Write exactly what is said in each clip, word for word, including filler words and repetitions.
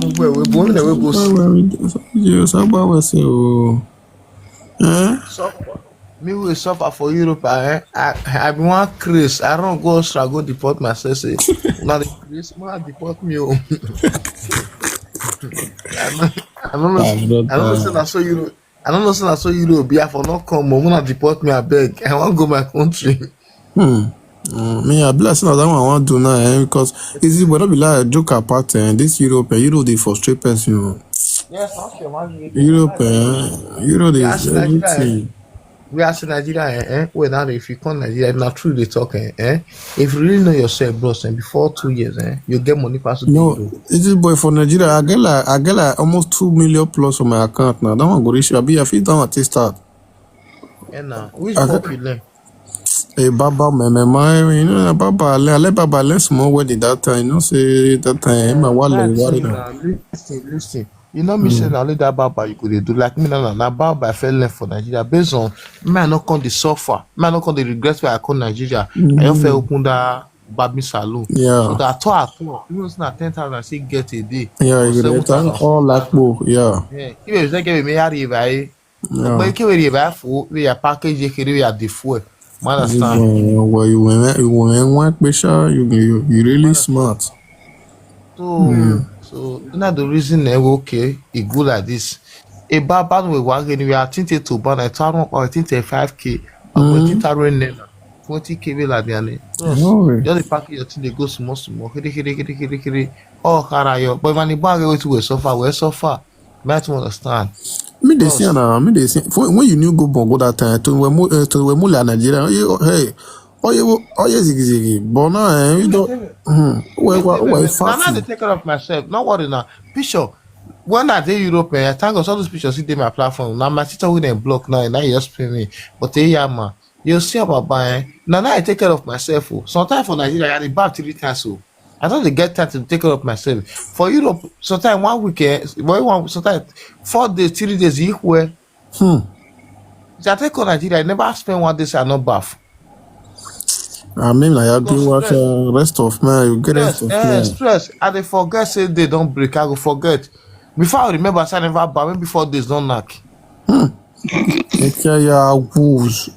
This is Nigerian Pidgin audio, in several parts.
Wait, wait, go, wait, wait, go. Yes, how about we say, oh, eh? Suffer. Me will suffer for Europe. Eh? I, I be one Chris. I don't go Austria, go deport myself. Say, now the Chris, man, deport me. Oh. I don't, I don't know. I don't know. Say na so Europe. I don't know. Say na so Europe. Yeah, for not come. Mama deport me. I beg. I want go my country. Hmm. Mm, me, I bless now that one I want to now, eh, because easy, but not be like joke apart, eh, this Europe, eh, Europe, they frustrate person. Oh. Yes, okay, man. Europe, eh, Europe, they everything. We are in Nigeria, eh, eh? Well, now if you come Nigeria, if not true they talk, eh, eh? If you really know yourself, bros, and before two years, eh, you get money pass. No, this boy for Nigeria, I get like I get like almost two million plus on my account now. That one go reach. I be I feel that one take start. And now, which book you learn? Hey, Baba, my, my, my, you know, Baba, I let Baba learn small wedding that time. You know, say that time, my wallet, worry now. Listen, listen. You know me say na only that Baba you go dey do. Like me now, na Baba I fell learn for Nigeria. Based on me, I no come dey suffer. Me, I no come dey regret why I come Nigeria. I just fell open that Barbing salon. Yeah. So that at all, at all, even if na ten thousand I still get a day. Yeah, Or you go dey seven enter thousand. All like, oh, yeah. Yeah. If you say get me, I arrive, I Yeah. but if you arrive, I for we are package, you carry, we are the fuel. Man, understand? Well, you went, you went one picture. You, you, you really smart. So, so now the reason, eh, okay, it good like this. A bad bad way, one anyway, I think it to ban, I turn up, I think a five K, I think I run nena, twenty K will be an. No way. Just the package, your thing, they go small, small, kiri, kiri, kiri, kiri, kiri. Oh, Karayo. But when the bag, wait to so far, we're so far. Me to understand. Me they see now. Me they see. For when you new go bongo that time to we mo uh, to we mo la Nigeria. Oh, you, hey, oh, you, oh, yeah, ziggy ziggy. But now, eh, you don't. Hmm. Where, where, where, Now, now they fast? Take care of myself. Not worry now. Picture. When I dey Europe, eh, I thank God all those pictures see dey my platform. Now my sister wey dem block now, now you just pay me. But hey, yeah, man, you see about buying. Now, now I take care of myself. Oh. Sometimes for Nigeria, I dey bath three times. So I don't dey get time to take care of myself. For Europe, sometimes one week, eh, well, one sometimes four days, three days, equal. Hmm. So I take on Nigeria, I never spend one day say I no bath. I mean, like, I do watch uh, rest of man. You get Yes, rest of eh, man. Stress. I dey forget say they don't break. I go forget. Before I remember, say I never bath. Maybe four days don't knock. Make sure you are wolves.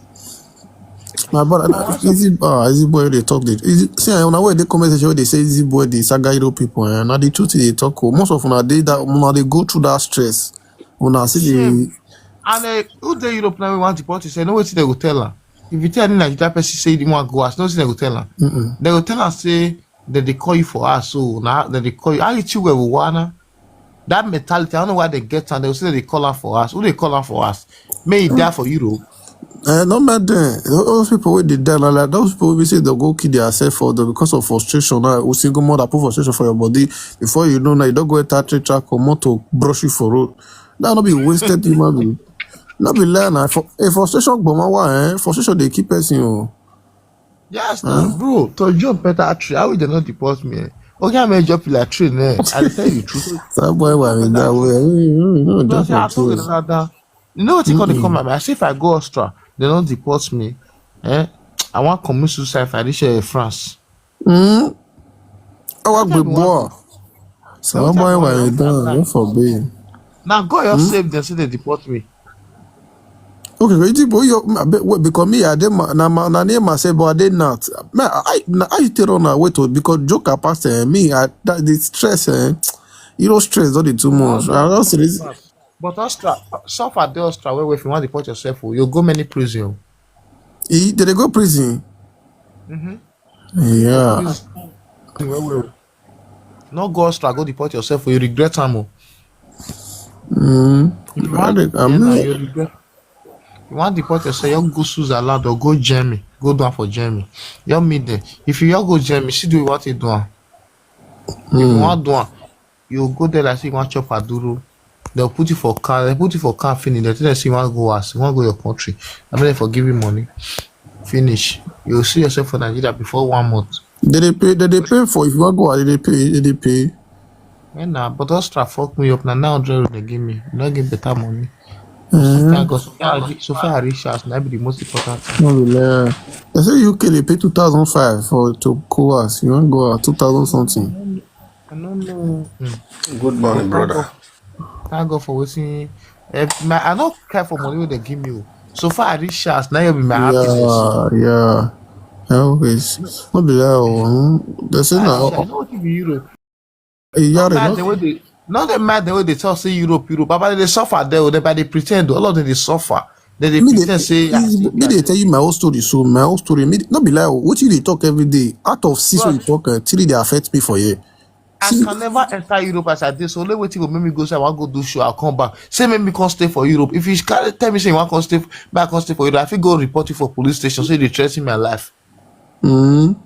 My brother, na easy, uh, easy boy. They talk. They easy, see, I on way they comment section. They say easy boy. The saga hero people. Eh? Now the truth is they talk. Oh. Most of them they that when they go through that stress. When I see the And uh, who dey Europe now? We want to party. Say no, wetin they go tell her. If you tell any Nigeria person say you want go ask, no, wetin they go tell her. Mm-mm. They go tell her say that they call you for us. So now that they call you, how you two go wanna. That mentality, I don't know why they get and they will say they call her for us. Who they call her for us? May he die for Europe. Eh, no matter those people with the die like those people we say they go kill themselves for the because of frustration. Now, we single mother put frustration for your body. Before you know, now you don't go enter train track or motor brush you for road. That not be wasted human being. Not be lie now. For a frustration, but my why? Eh? Frustration they keep person. Oh. Yes, no, bro. To jump better tree. How will they not deport me? Eh? Okay, I may jump like train. Eh? I tell you truth. That boy was in that way. You know, No, just see, I like told you this. that. You know what you call the come? I say if I go Austria, they don't deport me. Eh? I want commit suicide if I reach uh, France. Mm. Oh, what Tell be me boy? What So that boy was in that. Don't forbid. Now God help save them, say they deport me. Okay, but you, but you, I bet- wait, because me, I did my, na, my, na name I said, but I did not. Man, I, na, I tell on wait oh, because joke apart, eh, me, I that the stress, eh, you know, stress don't do too much. I don't see this. But Austria, suffer the Austria where if you want to deport yourself, oh, you go many prison. He, did they go prison? Mm-hmm. Yeah. Well, well. No go Austria, go deport yourself, oh, you regret am. Oh. Mm. If you I want, did- I yeah, na, mean, you regret. You want deport yourself, you go Switzerland or go Germany, go down for Germany. You meet them. If you go Germany, see do what you do. Am. If you want do, am, you go there like say you want chop aduro. They'll put you for car. They put you for car finish. They tell you say you want go house, you want go your country. I mean, they for give you money. Finish. You see yourself for Nigeria before one month. did they pay? Did they pay for if you want go out? Did they pay? Did they pay? Yeah, nah, but Austria fuck me up. Now nine hundred they give me. You not give better money. Mm. Thank God. So far, I- so far I reach house. That be the most important thing. No be lie. They say U K they pay two thousand five for to go house. You want go out two thousand something. I no know. Hmm. Good morning, Thank brother. God. Thank God for wetin. Eh, my, I no care for money wey dem give me o. So far I reach house, na you be my happiness. Yeah, yeah. Always. No be that one. They say I reach house. Now. You know wetin be Europe? Yeah, Not they mad not. the way they, not the mad the way they talk say Europe, Europe. But they dey suffer there, o, but they pretend. All of them dey suffer. They dey Me they, pretend say ah, is- see, me they tell you my whole story. So my whole story. Me, not be like what you dey talk every day. Out of six, what you bros, talk uh, three they affect me for here. I See, can never enter Europe as I dey. So only wetin go make me go say I wan go do show, I come back. Say make me come stay for Europe. If you carry tell me say you wan come stay, make I come stay for Europe, I fit go report you for police station. Say you dey threaten my life. mm,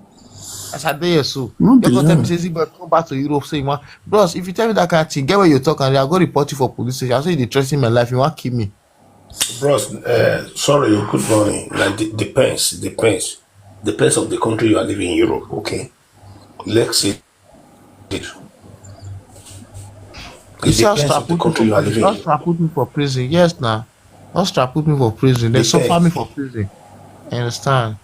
As I dey here so, no you be go tell me lie. say, "See, but come back to Europe." Say you want, bros. If you tell me that kind of thing, get where you talk and I go report you for police station. I say you dey threaten my life. You want kill me? Bros, uh, sorry, good morning. Like, de- depends, depends, depends of the country you are living in Europe. Okay, let's say it. You It see, depends Austria of the put me country for you are prison. living in. Austria put me for prison. Yes, now. Austria put me for prison. They suffer me Depends. For prison. I understand.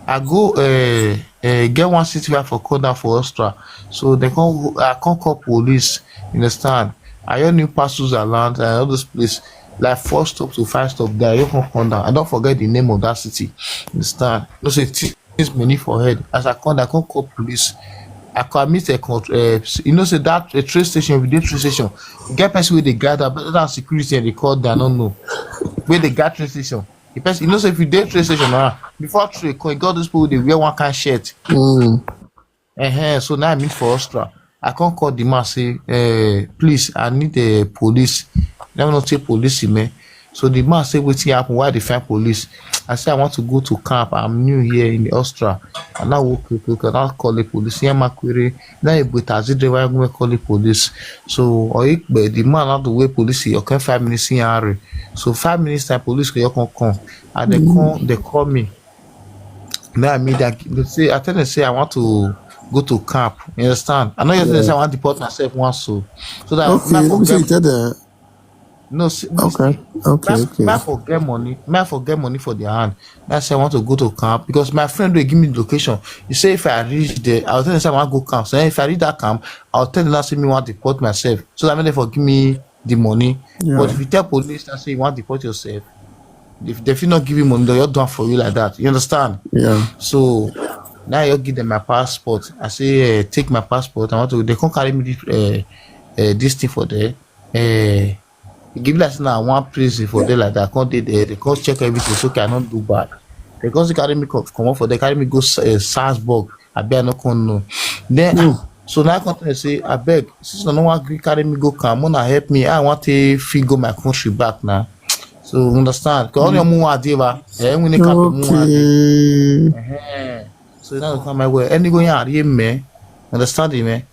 I go uh, uh, get one city where for corner for Austria. So they come, I come call police. You understand? I hear new pastors around and all this place. Like four stop to five stop there, you come come down. I don't forget the name of that city. You understand? No say things many for head. As I come, I come call police. I come meet a con- uh, you know say that a train station, we dey train station. Get person with the guard, but that security and they call down, no no. Where the guard train station. The person, you know say if you dey train station now, before train come, you got those people they wear one kind shirt. Mm. Uh-huh. So now I meet for Austria. I can't call the man say, uh, please, I need the police. Let me not take police in me. So the man say, "Wetin happen? Why they find police?" I say, "I want to go to camp. I'm new here in Austria." And now walk, walk, walk, and I call the police. Yeah, Makwere. Now you but as the driver go call the police. So or you, but the man not the way police. You can five minutes in hurry. So five minutes time police can come come. And they come, they call me. Now I mean that they say I tell them say I want to go to camp. You understand? I know you say I want to deport myself once so, so that Okay, my let me say you forget. Tell them. No, see, Okay, okay, my, okay. My forget money. My forget money for their hand. That's why I want to go to camp because my friend will give me the location. He say if I reach there, I'll tell them say I want to go camp. So if I reach that camp, I'll tell them that say me want to deport myself. So that mean they for give me the money. But Yeah, if you tell police that say you want to deport yourself, if they feel not giving money, they'll do it for you like that. You understand? yeah. So now you give them my passport. I say uh, take my passport. I want to. They can't carry me this uh, uh, this thing for there. Uh, give me like say na one prison for there like that. Come dey there. They come check everything. It's okay. I don't do bad. They come still carry me come, come up for. They carry me go uh, Salzburg. I be I no come know. Then ah, Mm. so now I come tell you say I beg. Since no one gree carry me go come, wanna help me. I want to feel go my country back now. So you understand? Cause only one day, ba. Eh, when they come, one day. Okay. Eh. So you know come my way. Any go here, me. Understand me? Me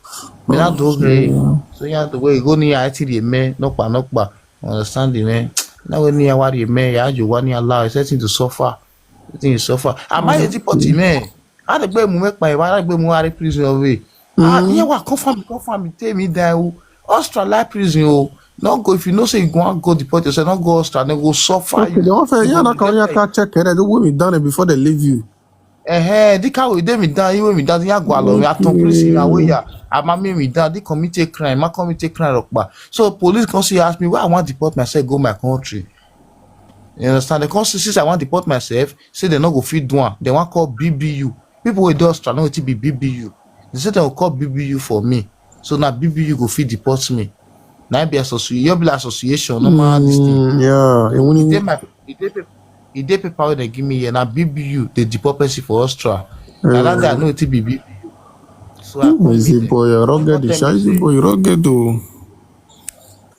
not do okay. Okay. So you have to wait. Go near I T D me. No pa, no pa. Understand me? Now when you are me, you want to allow certain to suffer. Thing is suffer. Am I a deport Okay. Me? I the boy mu make my I the boy mu are prison away. Ah, yeah, Mm. What confirm, confirm, tell me that oh, Australia prison oh. Not go if you know say you go and go deport yourself, not go Australia, go suffer Okay, you. the one for You yeah, go that Korea regret. Can check it. They will be done it before they leave you. Eh, the car will dey me down, you will me down, you go along, you are turn prison away Okay. Yeah. I'm a me me down, they commit a crime, I commit a crime rock back. So police come see ask me why I want deport myself, go my country. You understand? They come see since I want deport myself, say they not go feed one. They want call B B U. People with those try not to be B B U. They say they will call B B U for me. So now B B U go feed deport me. Now be association, you be like association, normal this thing. Mm, yeah, it It dey wouldn't. my it dey pa- it dey paper wey dem give me here na B B U dey deport person for Austria. Na that day I Uh, know wetin be B B U. So I come easy meet them. Boy, you're Dem come rugged. tell me Easy say Boy, you're rugged though.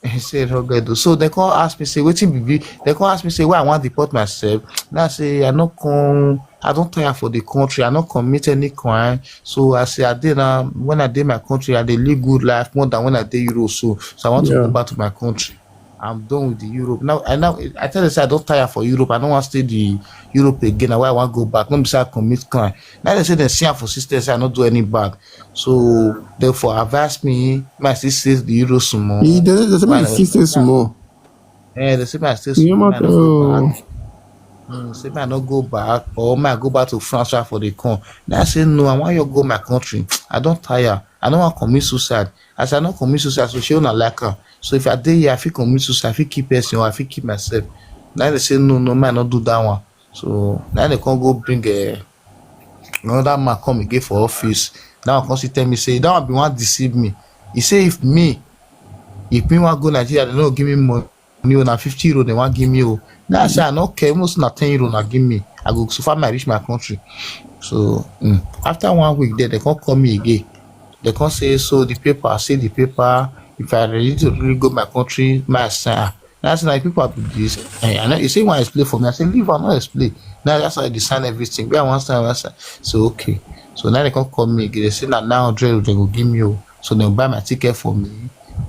He said rugged though. So they come ask me say wetin be B- they come ask me say why I wan deport myself. Now I say I no come I don tire for the country. I no commit any crime. So I say I dey now when I dey my country I dey live good life more than when I dey Europe. So so I want to go Yeah. Back to my country. I'm done with the Europe. Now I now I tell them say I don tire for Europe. I don't want to stay the Europe again. Na why I want to go back. Not because I commit crime. Now they say they see am for sisters. Say I not do any bad. So therefore advise me. My sister the Euro small. He doesn't doesn't Why make the sisters more. Eh, they say my sister You small. must I not go oh. Back. Mm, say make I no go back, or make I go back to France, where I for dey come. Now I say no, I wan you go my country. I don tire. I no wan commit suicide. As I no commit suicide, so shey una like am? So if I dey here, I fit commit suicide, I fit kill person, or I fit kill myself. Now they say no, no, make I no do that one. So now they come go bring uh, another man come again for office. That one come still tell me say that one be wan deceive me. He say if me, if me wan go Nigeria, they no give me money. New na fifty euro they wan give me. Oh, now I say I no care. Most na ten euro na give me. I go so far my reach my country. So mm, after one week there, they come call me again. They come say so the paper, I say the paper. If I ready to really go my country, my sign. Ah, now I say na the people be this. Eh, I know you say one explain for me. I say leave, I no explain. Now that's how they sign everything. Where I want sign, I want sign. So okay. So now they come call me again. They say na nine hundred they go give me. Oh, so they buy my ticket for me.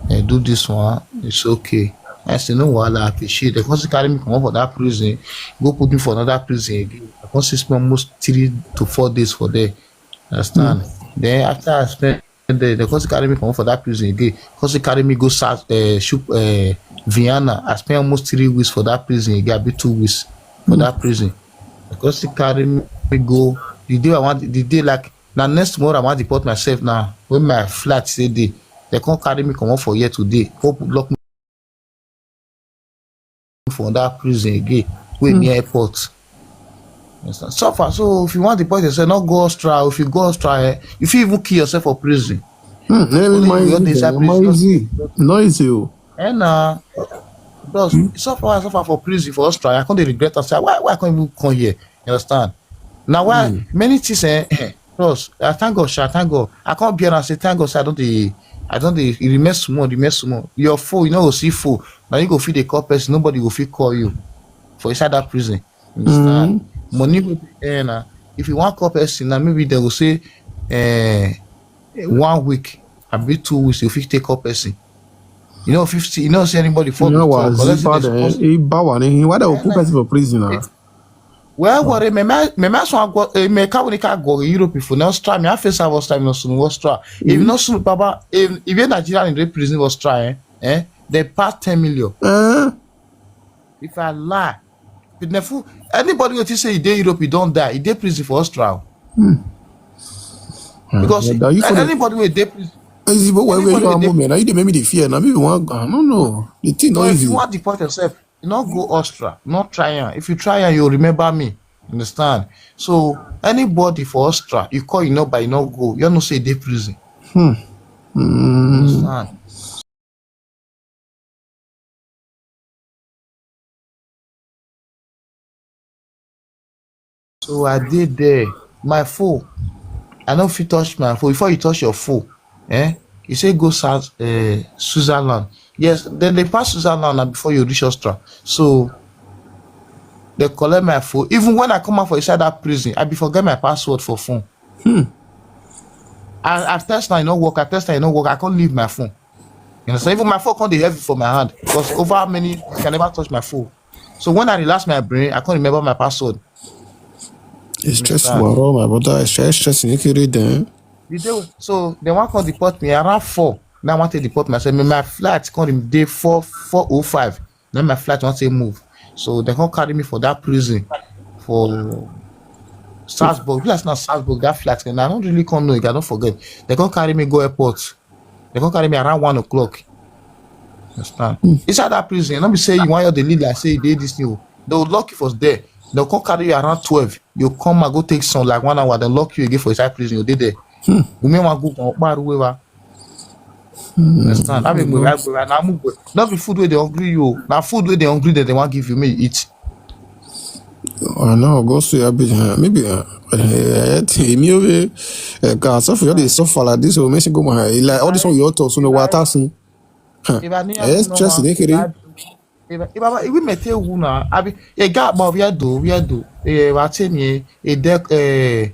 They do this one. It's okay. I say no wahala, I appreciate. They come still carry me comot for that prison, go put me for another prison again. I come still spend almost three to four days for there. Understand? Then after I spend there, they come still carry me comot for that prison again. Come still carry me go South uh, Shup, uh, Vienna. I spent almost three weeks for that prison again. I be two weeks for that prison. They come still carry me go the day I want. The day like na next tomorrow I wan deport myself now. When my flight say dey, they come carry me comot for here today. Come lock me for that prison again. Wey near airport. Understand? Suffer. So if you wan deport yourself, no go Austria. If you go Austria, eh, you fit even kill yourself for prison. Hmm, no, no, Only no, you go easy, dey inside no, no, prison. Easy. No easy. Oh. And uh, bros, suffer, suffer for prison for Austria. I can't regret and say why, why I can't even come here. You understand? Now why many things eh, bros, I thank God, sha, thank God. I can't be and say thank God, sha, I don't dey, I don't dey, it remains small, remains small. Your phone, you know, go see phone. Now you go feel the call person, nobody go feel call you for inside that prison. You understand? Money go be eh, na. If you want call person, now maybe they will say eh, one week, I be two weeks, you fit take call person. You know, fifty, you know, see anybody for You know the what? Talk, unless Zipa they then, suppose he bow and he, why they will put person for prison now? Well, worry me, me, me, me, so I go, eh, me, ka wani ka go Europe if you not try me, I face I was time, no soon, was try. If you not soon, Baba, if, if you're Nigerian in the prison, was try, eh? Eh? They pass ten million. Eh? If I lie, but nefu, anybody wey think say e dey Europe, e don die, e dey prison for Austria. Because Yeah, you for the anybody wey dey prison, Easy, but where, where anybody you wey are dey moment? Now you dey make me the fear. Now maybe one, I don't know. The thing not but if easy. You want deport yourself, you not go Austria, not try am. If you try am, you remember me. Understand? So anybody for Austria, you call, you know, but you not go. You know say e dey prison. Understand? So I did there. My phone. I don't fit touch my phone. Before you touch your phone, eh? You say go South, uh, Switzerland. Yes, then they pass Switzerland now before you reach Austria. So they collect my phone. Even when I come out for inside that prison, I be forget my password for phone. I, I test now, you know work. I test now, you know work. I can't leave my phone. You understand? Even my phone can't heavy for my hand because over how many I can never touch my phone. So when I relax my brain, I can't remember my password. It's stressful, Understand? Bro, my brother. It's stress, stress. You can read them. You do. So they want to deport me around four. Now I want to deport me. I said, "Man, my flight can't day four four oh five." Then my flight want to move. So they can't carry me for that prison for Salzburg. That's not Salzburg. That flight, and I don't really can't know it. I don't forget. They can't carry me go airport. They can't carry me around one o'clock. Understand? Inside that prison, let me say you want your the lead like say they this new. They will lock you for there. They'll come carry you around twelve. You come and go take some like one hour, then lock you again for inside prison. You did there. You may want go on bar whoever. Understand? I mean, we have not be food where they hungry you. Now food where they hungry that they want give you, may you eat. I know, go see, I be, uh, maybe, uh, uh, maybe, uh, God, suffer, you dey suffer like this, so make you go, man. Like, all this one you all talk, so no water, see. If I need Yes, no just one, make it. If I, if I, if we may tell who now, I be, a gap, but where do, where do, eh, what in ye, a deck, eh,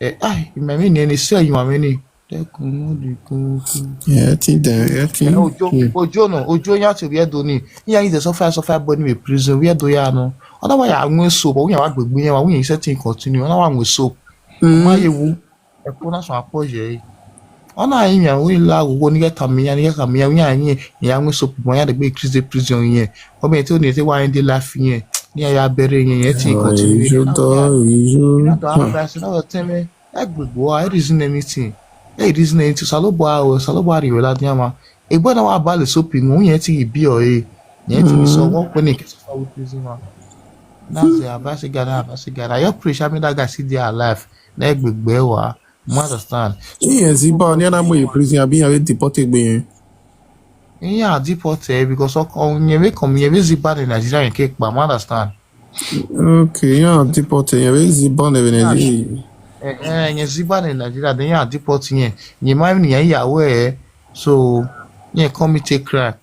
eh, ah, my mini, and say you are many. Deck, no, the go, go. Yeah, I think that, I think. Ojo, Ojo, no, Ojo, you have to wear do ni. Yeah, he's a suffer, suffer, body with prison, where do you know? Otherwise, I won't soap, but we are going to be, we are setting continue. Otherwise, we soap. Why you? Ẹ kó náà sùn àpọ̀ yẹ ẹ́. Ọ̀nà àyìn yẹn, ó ń la owó ní kẹ́kà mi yẹn, ní kẹ́kà mi yẹn, ó yàn yín, ìyá ń sọ pé wọ́n yà dé pé Christian prison yẹn. Wọ́n bẹ̀rẹ̀ tí ó ní ètò wáyé dé láfi yẹn. Yeah, yeah, bury you. You think continue. You don't, you don't have person. No, tell me. That good boy, I reason anything. I reason anything. Salobo, Salobo, you will not yama. Egbe na wa bale so pin, who yet he be or eh? Yet he so what when he gets for prison man. That's the Abasi Ghana, Abasi Ghana. Your pressure me that guy see they alive. Na egbe wa. You understand? Yes, he born. You know, prison. I been already deported. Be. Yeah, deported because of on you make come you visit bad in Nigeria and cake. But understand? Okay, yeah, deported. You visit born in Nigeria. Eh, eh, you see bad in Nigeria. Then you deported. You mind me? Yeah, where? So yeah, come take crack.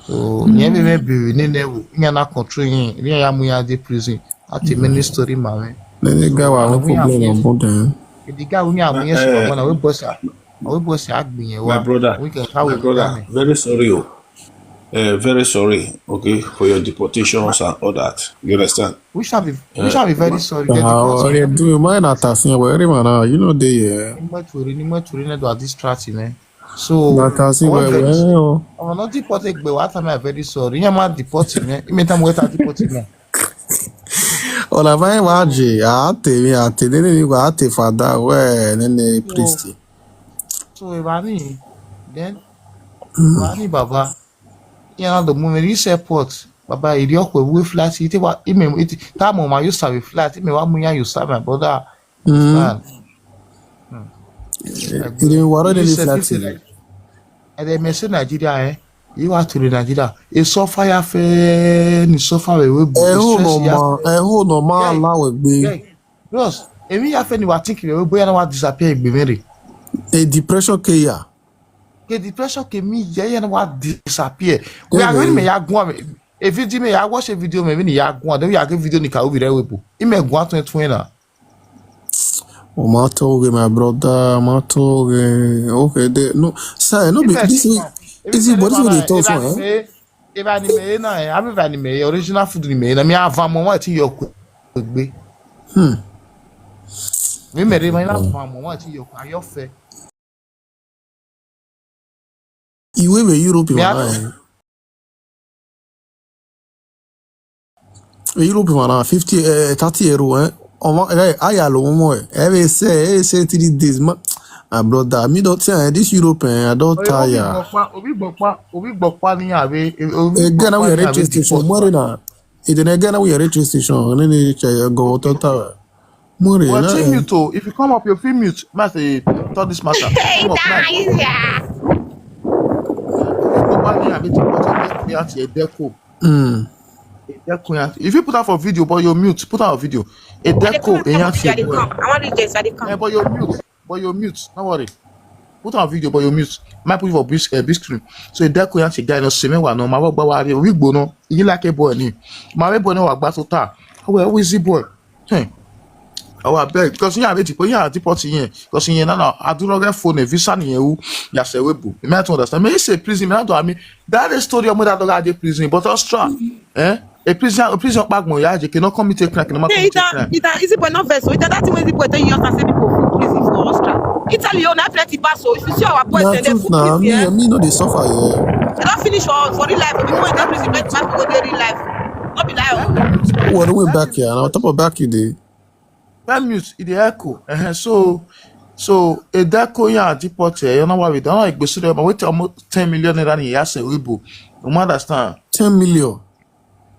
So yeah, maybe maybe we need to yeah na control him. Yeah, ya muya de prison. At the many story, man. Then they go our problem on board. The guy we are muya so when we boss, we boss agbin. My brother, we can how we brother. Very sorry, oh. Uh, very sorry, okay, for your deportations and all that. You understand? We shall be, we shall be very sorry. How are you doing? Mine at Tasin, where everyone are, you know, they, uh, ni mo turi, ni mo turi na do this strategy, man. So, na Tasin, where, where, oh. I'm not deported, but what am I very sorry? I'm not deported, man. You mean I'm going to deport me? All I find wa je, a te mi, a te nene mi wa te fada, we, nene priest. So, Ivani, then, Ivani Baba, you know, the moment you say port, Baba, you don't go with flat, you take what, you mean, it, that moment you serve flat, you mean, what me you serve, my brother. Mm. You know, what are they flat? And they may say Nigeria, eh? You are to the Nigeria. It's so fire fair, it's so far away. Eh, who no man, eh, who no man, allow it be. Bros, èmi yà fẹ́ ni wà tí kìí bóyá náà wà disappear ìgbè mẹ́rin. A depression kì í yà. Kì depression kì mí yẹ yẹn wà disappear. We are really me ya gun. If you me ya watch a video me ni ya gun. Then we are get video ni ka we be there we po. Ime gun twenty twenty na. Oh, my toge, my brother, my toge. Okay, they, no, sir, no be this. Is it what is it they talk so? Eba ni me na, eh, abi eba ni me, original food ni me na, me ava mo wa ti yo ku gbe. Hmm. Me me re ma na ava mo wa ti yo ku ayo fe. Iwe we Europe wa na. Europe wa na fifty, eh, thirty euro, eh. Omo, eh, aya lo mo, eh. Every say, eh, say three days, ma. My brother, me don't say, eh, this Europe, eh, I don't tire. Obi gbọpa, obi gbọpa ni abi. Again, we are radio station. More na. It then again, we are radio station. And then they go to tower. More. Well, na, team eh. Mute, oh. If you come up, you feel mute. Ma say, talk this matter. Hey, come up, guys, yeah. Obi gbọpa ni abi ti put it there, deco. Mm. If you put out for video, but you're mute, put out a video. A deco, I want to just, I come. Eh, but you're mute, but you're mute. Don't worry. Put out a video, but you're mute. Might put you for big, uh, big screen. So a deco, you guy, no, see me, no, my boy, we go, no. You like a boy, ni. My boy, no, I got to ta. Oh, well, who is the boy? Hey. Oh, I beg. Because you have it, but you have to put in. Because you know, I do not get phone, a visa, ni you, you say, we boo. You might understand. Me, you say, prison, me, I do, I mean, that is story of that dog at the prison, but Australia, eh? A prison, a prison back, mo, yeah, you cannot come take crack, no matter. Hey, take crack. It is, but not vessel. It that thing when the boy tell you, you say people for prison for Australia. Italy, you not plenty pass. So if you see our boys, they put this here. Me, no, they suffer, yeah. They don't finish for, for real life. People in that prison, let pass for their real life. Not be like, oh. What are we back here? Now, top of back you dey. That mute, it dey echo. Uh-huh. So, so a deco ya deport here. You know what we don't like. We see them. Wait, almost ten million naira ni ya say we bo. You understand? Ten million.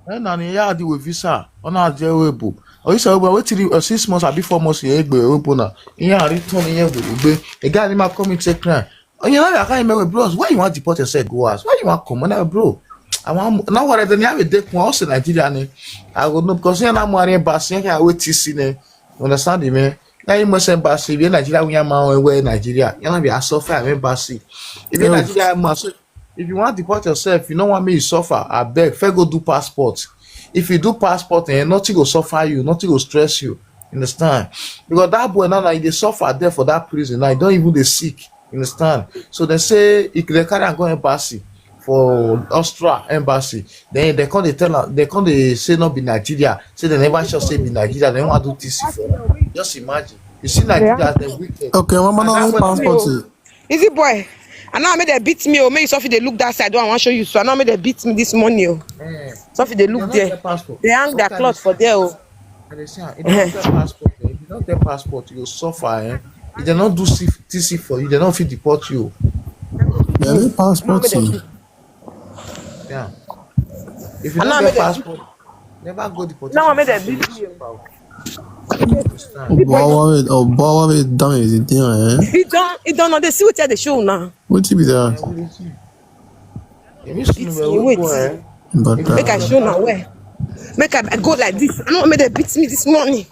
Eh, na ni ya di we visa. Ona je we bo. Oh, you say we wait till, uh, six months, abi four months. Ye gbe we bo na. Ya return ye we gbe. A guy ni ma come and take crime. Oh, you know, I can't remember, bros. Why you want to deport yourself? Go ask. Why you want come? Now, bro, I want now what I don't have a deck. I also Nigeria, ne. I go no because you're not more embassy. I wait to see, ne. Understand me? Now you must embassy. If you're Nigeria, we are man where Nigeria. You know, be a suffer embassy. If you're Nigeria, must. If you want to deport yourself, you don't want me to suffer. I beg, fair go do passport. If you do passport, and nothing will suffer you, nothing will stress you. Understand? Because that boy now, now they suffer there for that prison. Now he don't even dey sick. Understand? So they say if they carry and go embassy for Austria embassy, then they come they tell am, they come they say not be Nigeria. Say they never sure say be Nigeria. They want to do T C for am. Just imagine. You see Nigeria, they wicked. Okay, mama, no passport. Easy boy. I know I made they beat me. Oh, may you suffer. They look that side. Oh, I want to show you. So I know I made they beat me this morning. Oh. Eh. Stuff dey look there. They hang their cloth for there. Oh. I dey say, ah, if you don't get passport, eh, if you don't get passport, you go suffer. Eh? If they don't do C- T C for you, they don't fit deport you. Dem need passport. See. Yeah. If you don't get passport, never go deportation. Now I made a big deal. Understand? Obawa wey Obawa wey down is the thing, eh? He don't, he don't know. They see what they show now. Wetin be that? If you see, Wait. But Make I uh, show now where. Make I, I go like this. I know make they beat me this morning.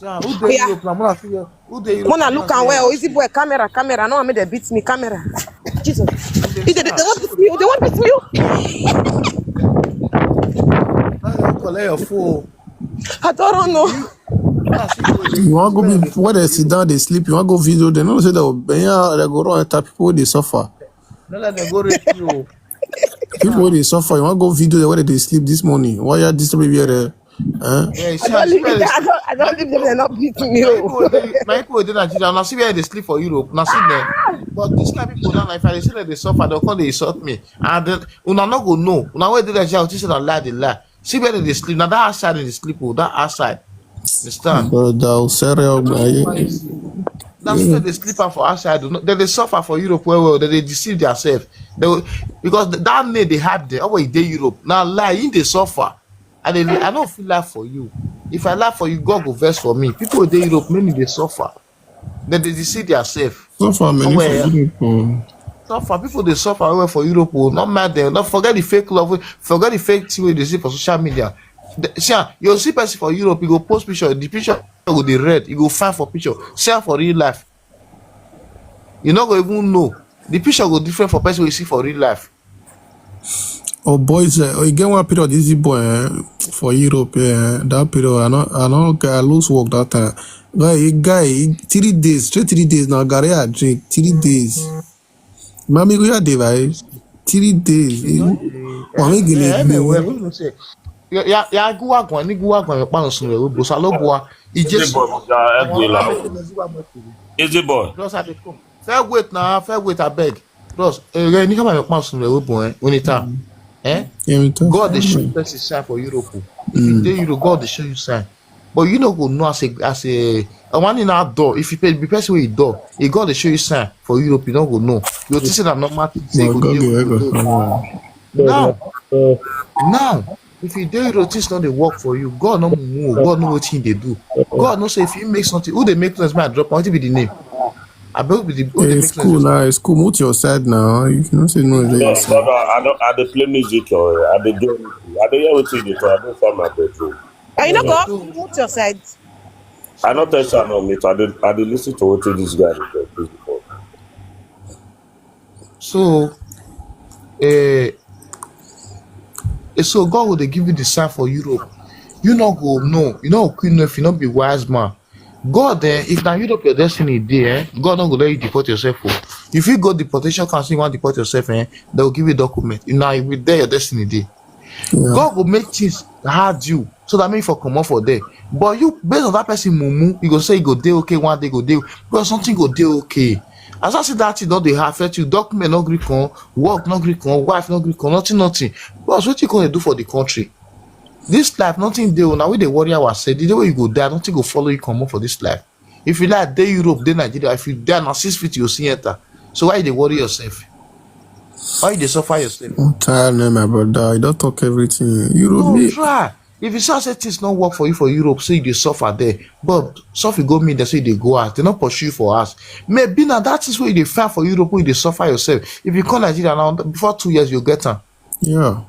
Yeah, who dey Yeah. Europe? Na mona fit hear. Who dey Europe? Mona look and well. Easy boy, camera, camera. No, make they beat me, camera. Jesus. If they, they won't beat me. They won't beat me. Now you collect your phone. I don't know. Now see who dey- You wan go be where they sit down, they sleep. You wan go video. They know say they will, yeah, they go run enter people wey dey suffer. No let them go rape you. People wey dey suffer. You wan go video where they dey sleep this morning. Why you disturb me here? Eh? Yeah, you see, I don't see leave where them. they I don't, I don't leave them. They not beat me. My Oh. people dey, my people dey Nigeria. Now see where they sleep for Europe. Now see them. But this kind of people now, if I dey see that they suffer, they'll come they insult me. And then una no go know. Una wey dey Nigeria, think say na lie they lie. See where they dey sleep. Now that outside they dey sleep. Oh, that outside. Understand? But thou serious. That's why they sleep am for outside. They, they suffer for Europe well well. They, they deceive themselves. They will, because th- that name they hype them. Oh, wait, they Europe. Now lie, in they suffer. And they, I don't feel life for you. If I laugh for you, God go vex for me. People dey Europe, many they suffer. Then they deceive themselves. Suffer many Well, for Europe. Oh. Suffer, people they suffer well for Europe. Oh, not mad them. Don't forget the fake love. Forget the fake thing wey they see for social media. The, see, ah, you see person for Europe, you go post picture. The picture go dey red. You go find for picture. See am for real life. You no go even know. The picture go different for person wey you see for real life. Oh boys, uh, oh, you get one period, easy boy, eh, for Europe. Eh, that period, I know, I know, I lose work that time. Guy, a guy, three days, straight three days now. Gary, I drink three days. Mami, we are there, right? Three days. Eh, Mami, Yeah, gele anyway, gbe. we no say. Ya ya ya guwa gwa ni guwa gwa pa no sun we bo sa lo guwa. Easy Ije boy, Oga, help me now. Easy boy. Just had to come. Fair wait now, fair wait, I beg. Just, eh, ni kama pa sun we bo eh, when it time. Eh? Yeah, we talk. God dey show you person sign for Europe. Oh. If you dey Europe, God dey show you sign. But you no go know as a as a a one in our door. If you pay be person wey you door, if God dey show you sign for Europe, you no go know. You think say na normal thing say Well, go God dey go with help you. us. Oh. Now, now, if you dey Europe, things no dey work for you. God no mumu. God know wetin he dey do. God know say if you make something, who dey make noise, man, drop. Wetin be the name? I beg be the who dey Hey, make school noise. Now, school, mute your side now. You know, say no, No, yes. Brother, I don't, I dey play music, or I dey do, I dey hear wetin you dey talk. I don't find my bedroom. And you know, go up, mute your side. I not tell you no, mate. I dey, I dey listen to wetin this guy dey talk. This boy. So, eh, eh, so God will dey give you the sign for Europe. You no go know. You no go quick know if you no be wise man. God, eh, if na Europe your destiny dey, eh, God no go let you deport yourself. Oh. If you go deportation council, you want deport yourself, eh, they will give you document. If na you be there, your destiny dey. Yeah. God go make things hard you. So that means for comot for there. But you, based on that person mumu, you go say you go dey okay one day, go dey because something go dey okay. As I see that thing don dey affect you, document no gree come, work no gree come, wife no gree come, nothing, nothing. But wetin you gonna do for the country? This life, nothing dey. Now we dey worry ourselves. The day wey you go die, nothing go follow you comot for this life. If you like, dey Europe, dey Nigeria. If you die, na six feet you see enter. So why you dey worry yourself? Why you dey suffer yourself? I'm tired now, my brother. You don't talk everything. Europe, No, me- try. If you see say things no work for you for Europe, say you dey suffer there, but suffer go mean they say you dey go out. They not pursue you for house. Maybe now that is where you dey find for Europe, where you dey suffer yourself. If you come Nigeria now, before two years you get am. Yeah.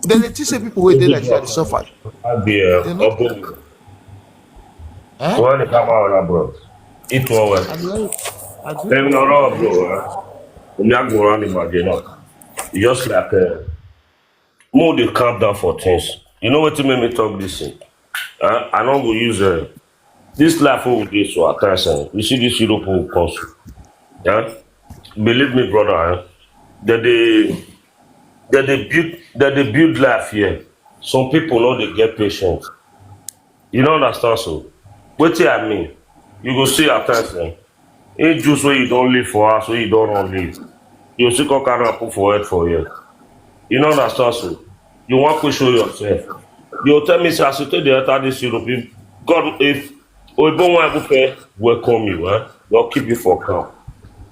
Then they think say people wey dey Nigeria dey suffer. I be uh, They no- Obo. Eh? Wọ́n ní ká máa ra bọ̀. Ìtú ọwẹ́. I dey hear you. I dey Ẹ̀yin ọ̀rọ̀ bro. Omi àgùnrán ni màdé náà. Just like uh, mo dey calm down for things. You know wetin make me talk this thing? Uh, I no go use uh, this life wey we dey so at times. Uh, you see this Europe wey we come so. Uh, believe me, brother. Uh, they dey they dey build they dey build life here. Some people no dey get patience. You no understand so. Wetin I mean? You go see at times. Uh, in juice wey you don leave for house, wey you don run leave, you still come carry am put for head for here. You no understand so? You wan quick show yourself. You tell me say as you take dey enter this Europe, if God, if oyibo wan even first welcome you, eh? They'll keep you for camp.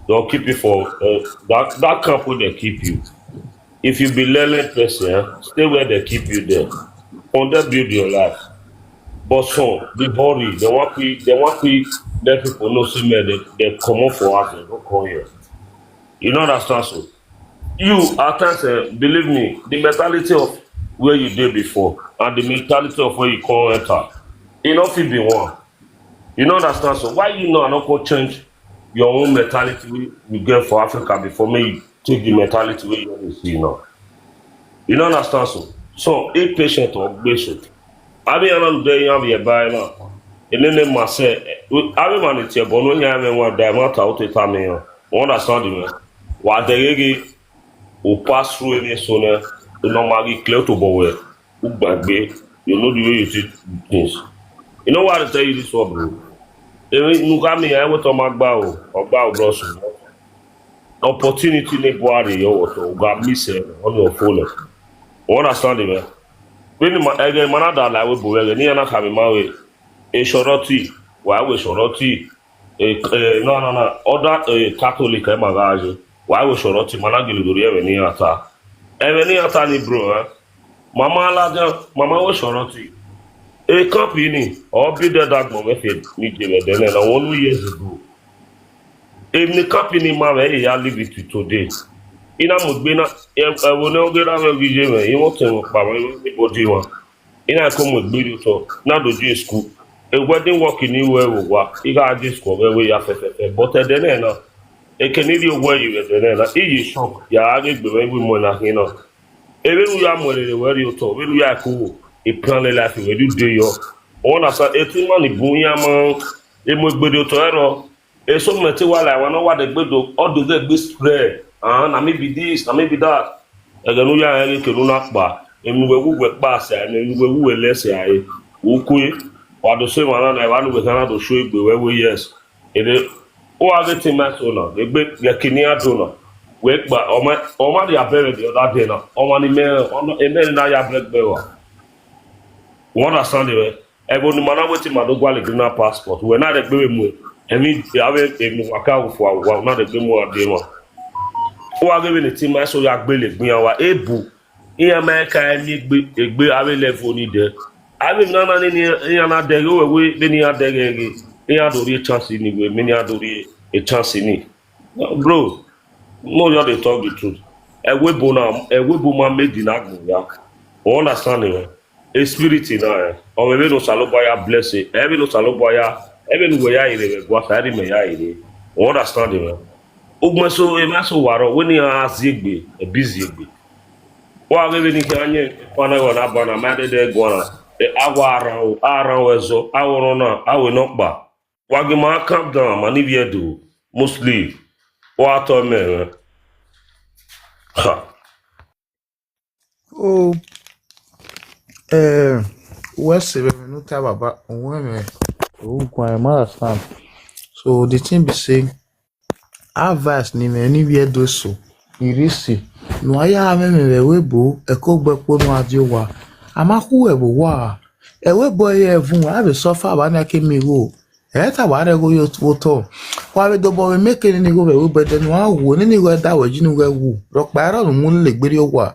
They'll keep you for uh, that that camp where they keep you. If you be learning person, eh? Stay where they keep you there. From there build your life. But some be hurry. They want to they want to let people know say man they they comot for house they no come here. You no understand so? You at times eh, believe me, the mentality of where you dey before and the mentality of where you come enter, e no fit be one. You no understand so? Why you no no come change your own mentality wey you get for Africa before make you take the mentality wey you dey see now? You no understand so? So e patient or patient. Abi yana lude yan bi eba na. Ene ne mase. Abi mani tie bono nya me wa da ma ta o te ta me yo. Wọ́n understand me? Wa de gege o pass through any so na. E no ma gi clear to bowe. U gbagbe. You know the way you see things. You know why I tell you this one, bro? Ewe nuka mi ya we to ma gba o. Ogba o bro so. Opportunity ne buari yo to ga miss on your phone. You understand me? When ma ege mana da la we bo ege ni ana ka mi ma we. E shoroti. Wa we shoroti. E, e no no no. Other e Catholic e magaje. Wa we shoroti mana gilu dori ebe ni ata. Ebe ni ata ni bro, eh? Mama alaja, mama we shoroti. E company or be the dog mo me fe ni je be de na one years ago. Emi ni company ma we ya live it to today. Ina mo gbe na e wo ne oge ra we gi je me. E won te won pa mo ni body won. Ina ko mo gbe ri to na do je school. E wedding work ni we wo wa. I ga je school we we ya fe fe fe. But e de na na. E ke ni ri owo yi we de na na. I yi shop ya a ge gbe we mo na hin na. Ebe nu ya mo re we ri to. Ebe nu ya ko e plan le life we du de yo. Ona sa e ti ma ni bun ya ma. E mo gbe de to ero. E so me ti wa la wa no wa de gbe do. O do de gbe spray. Ah, na me be this, na me be that. E ga nu ya e ke nu na pa. E nu we wu we pa se, e nu we wu we le se ai. U ku e. Wa do se ma na na wa nu we na do show gbe we we yes. Ede o wa ge ti ma so na. Egbe ye kini a do na. We pa o ma o ma di abere di other day na. O ma ni me o no e me na ya bere gbe wa. You understand me? Ebo ni mana wetin ma do gwa le green passport. We na de gbe we mu. Emi ya we emi wa ka wo fo wa na de gbe mu a de ma. O wa ge we ni ti ma so ya gbe le gbin wa ebu. Iya ma ka emi gbe egbe awe level ni de. Awe na na ni ni iya na de yo we we ni ya de ge ge. Iya do ri chance ni we mi ni ya do ri a chance ni. Bro, no you dey talk the truth. Ewe bo na ewe bo ma me di na gun ya. You understand me? A spirit in there. O we no salo boya bless it. Ebe no salo boya. Ebe no we ya ire we gwa sa ri me ya ire. You understand me? Ugme so e ma so waro we ni a ziegbe, e biziegbe. Wa ge ni ka nye pa na wa na ba na ma de de gwa na. E agwa aran o, aran we zo, aworo na, awe no pa. Wa ge ma calm down, ma ni bi edu, mostly. Wa to me. Ha. Oh, eh, what's the no tell about when me. Oh, I understand. So the thing be saying, advice ni me ni bi edu so. Irisi. No aya me me we we bo, e ko gbe po no adio wa. Ama ku e bo wa. E we bo ye vun, a be suffer ba na ke mi wo. E ta wa re go yo wo to. Wa be do bo we make ni go be we be de no a wo ni ni go da we jinu we wu. Ro pa ro nu mu le gberi o wa.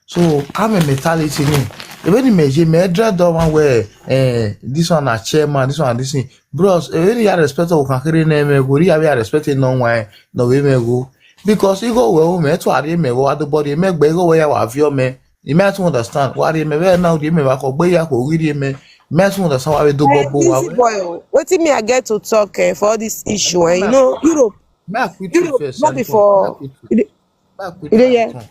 So, I'm a mentality ni. Even the meje me dread the one where eh this one a chairman, this one a this thing. Bros, even you respect of can kere na me go, you have respect no why no we me go. Because you go well me to are me go at the body me gbe go where you have your me. You might understand. What you me where now the me wa ko gbe ya ko gidi me. You might understand why we do Eh, bobo wa. Busy boy, oh, wetin me I get to talk eh, for all this issue? Eh? You know, Europe, Me I quit you Europe, first. not I dey before. come. Me I quit You dey you. I hear? dey come. I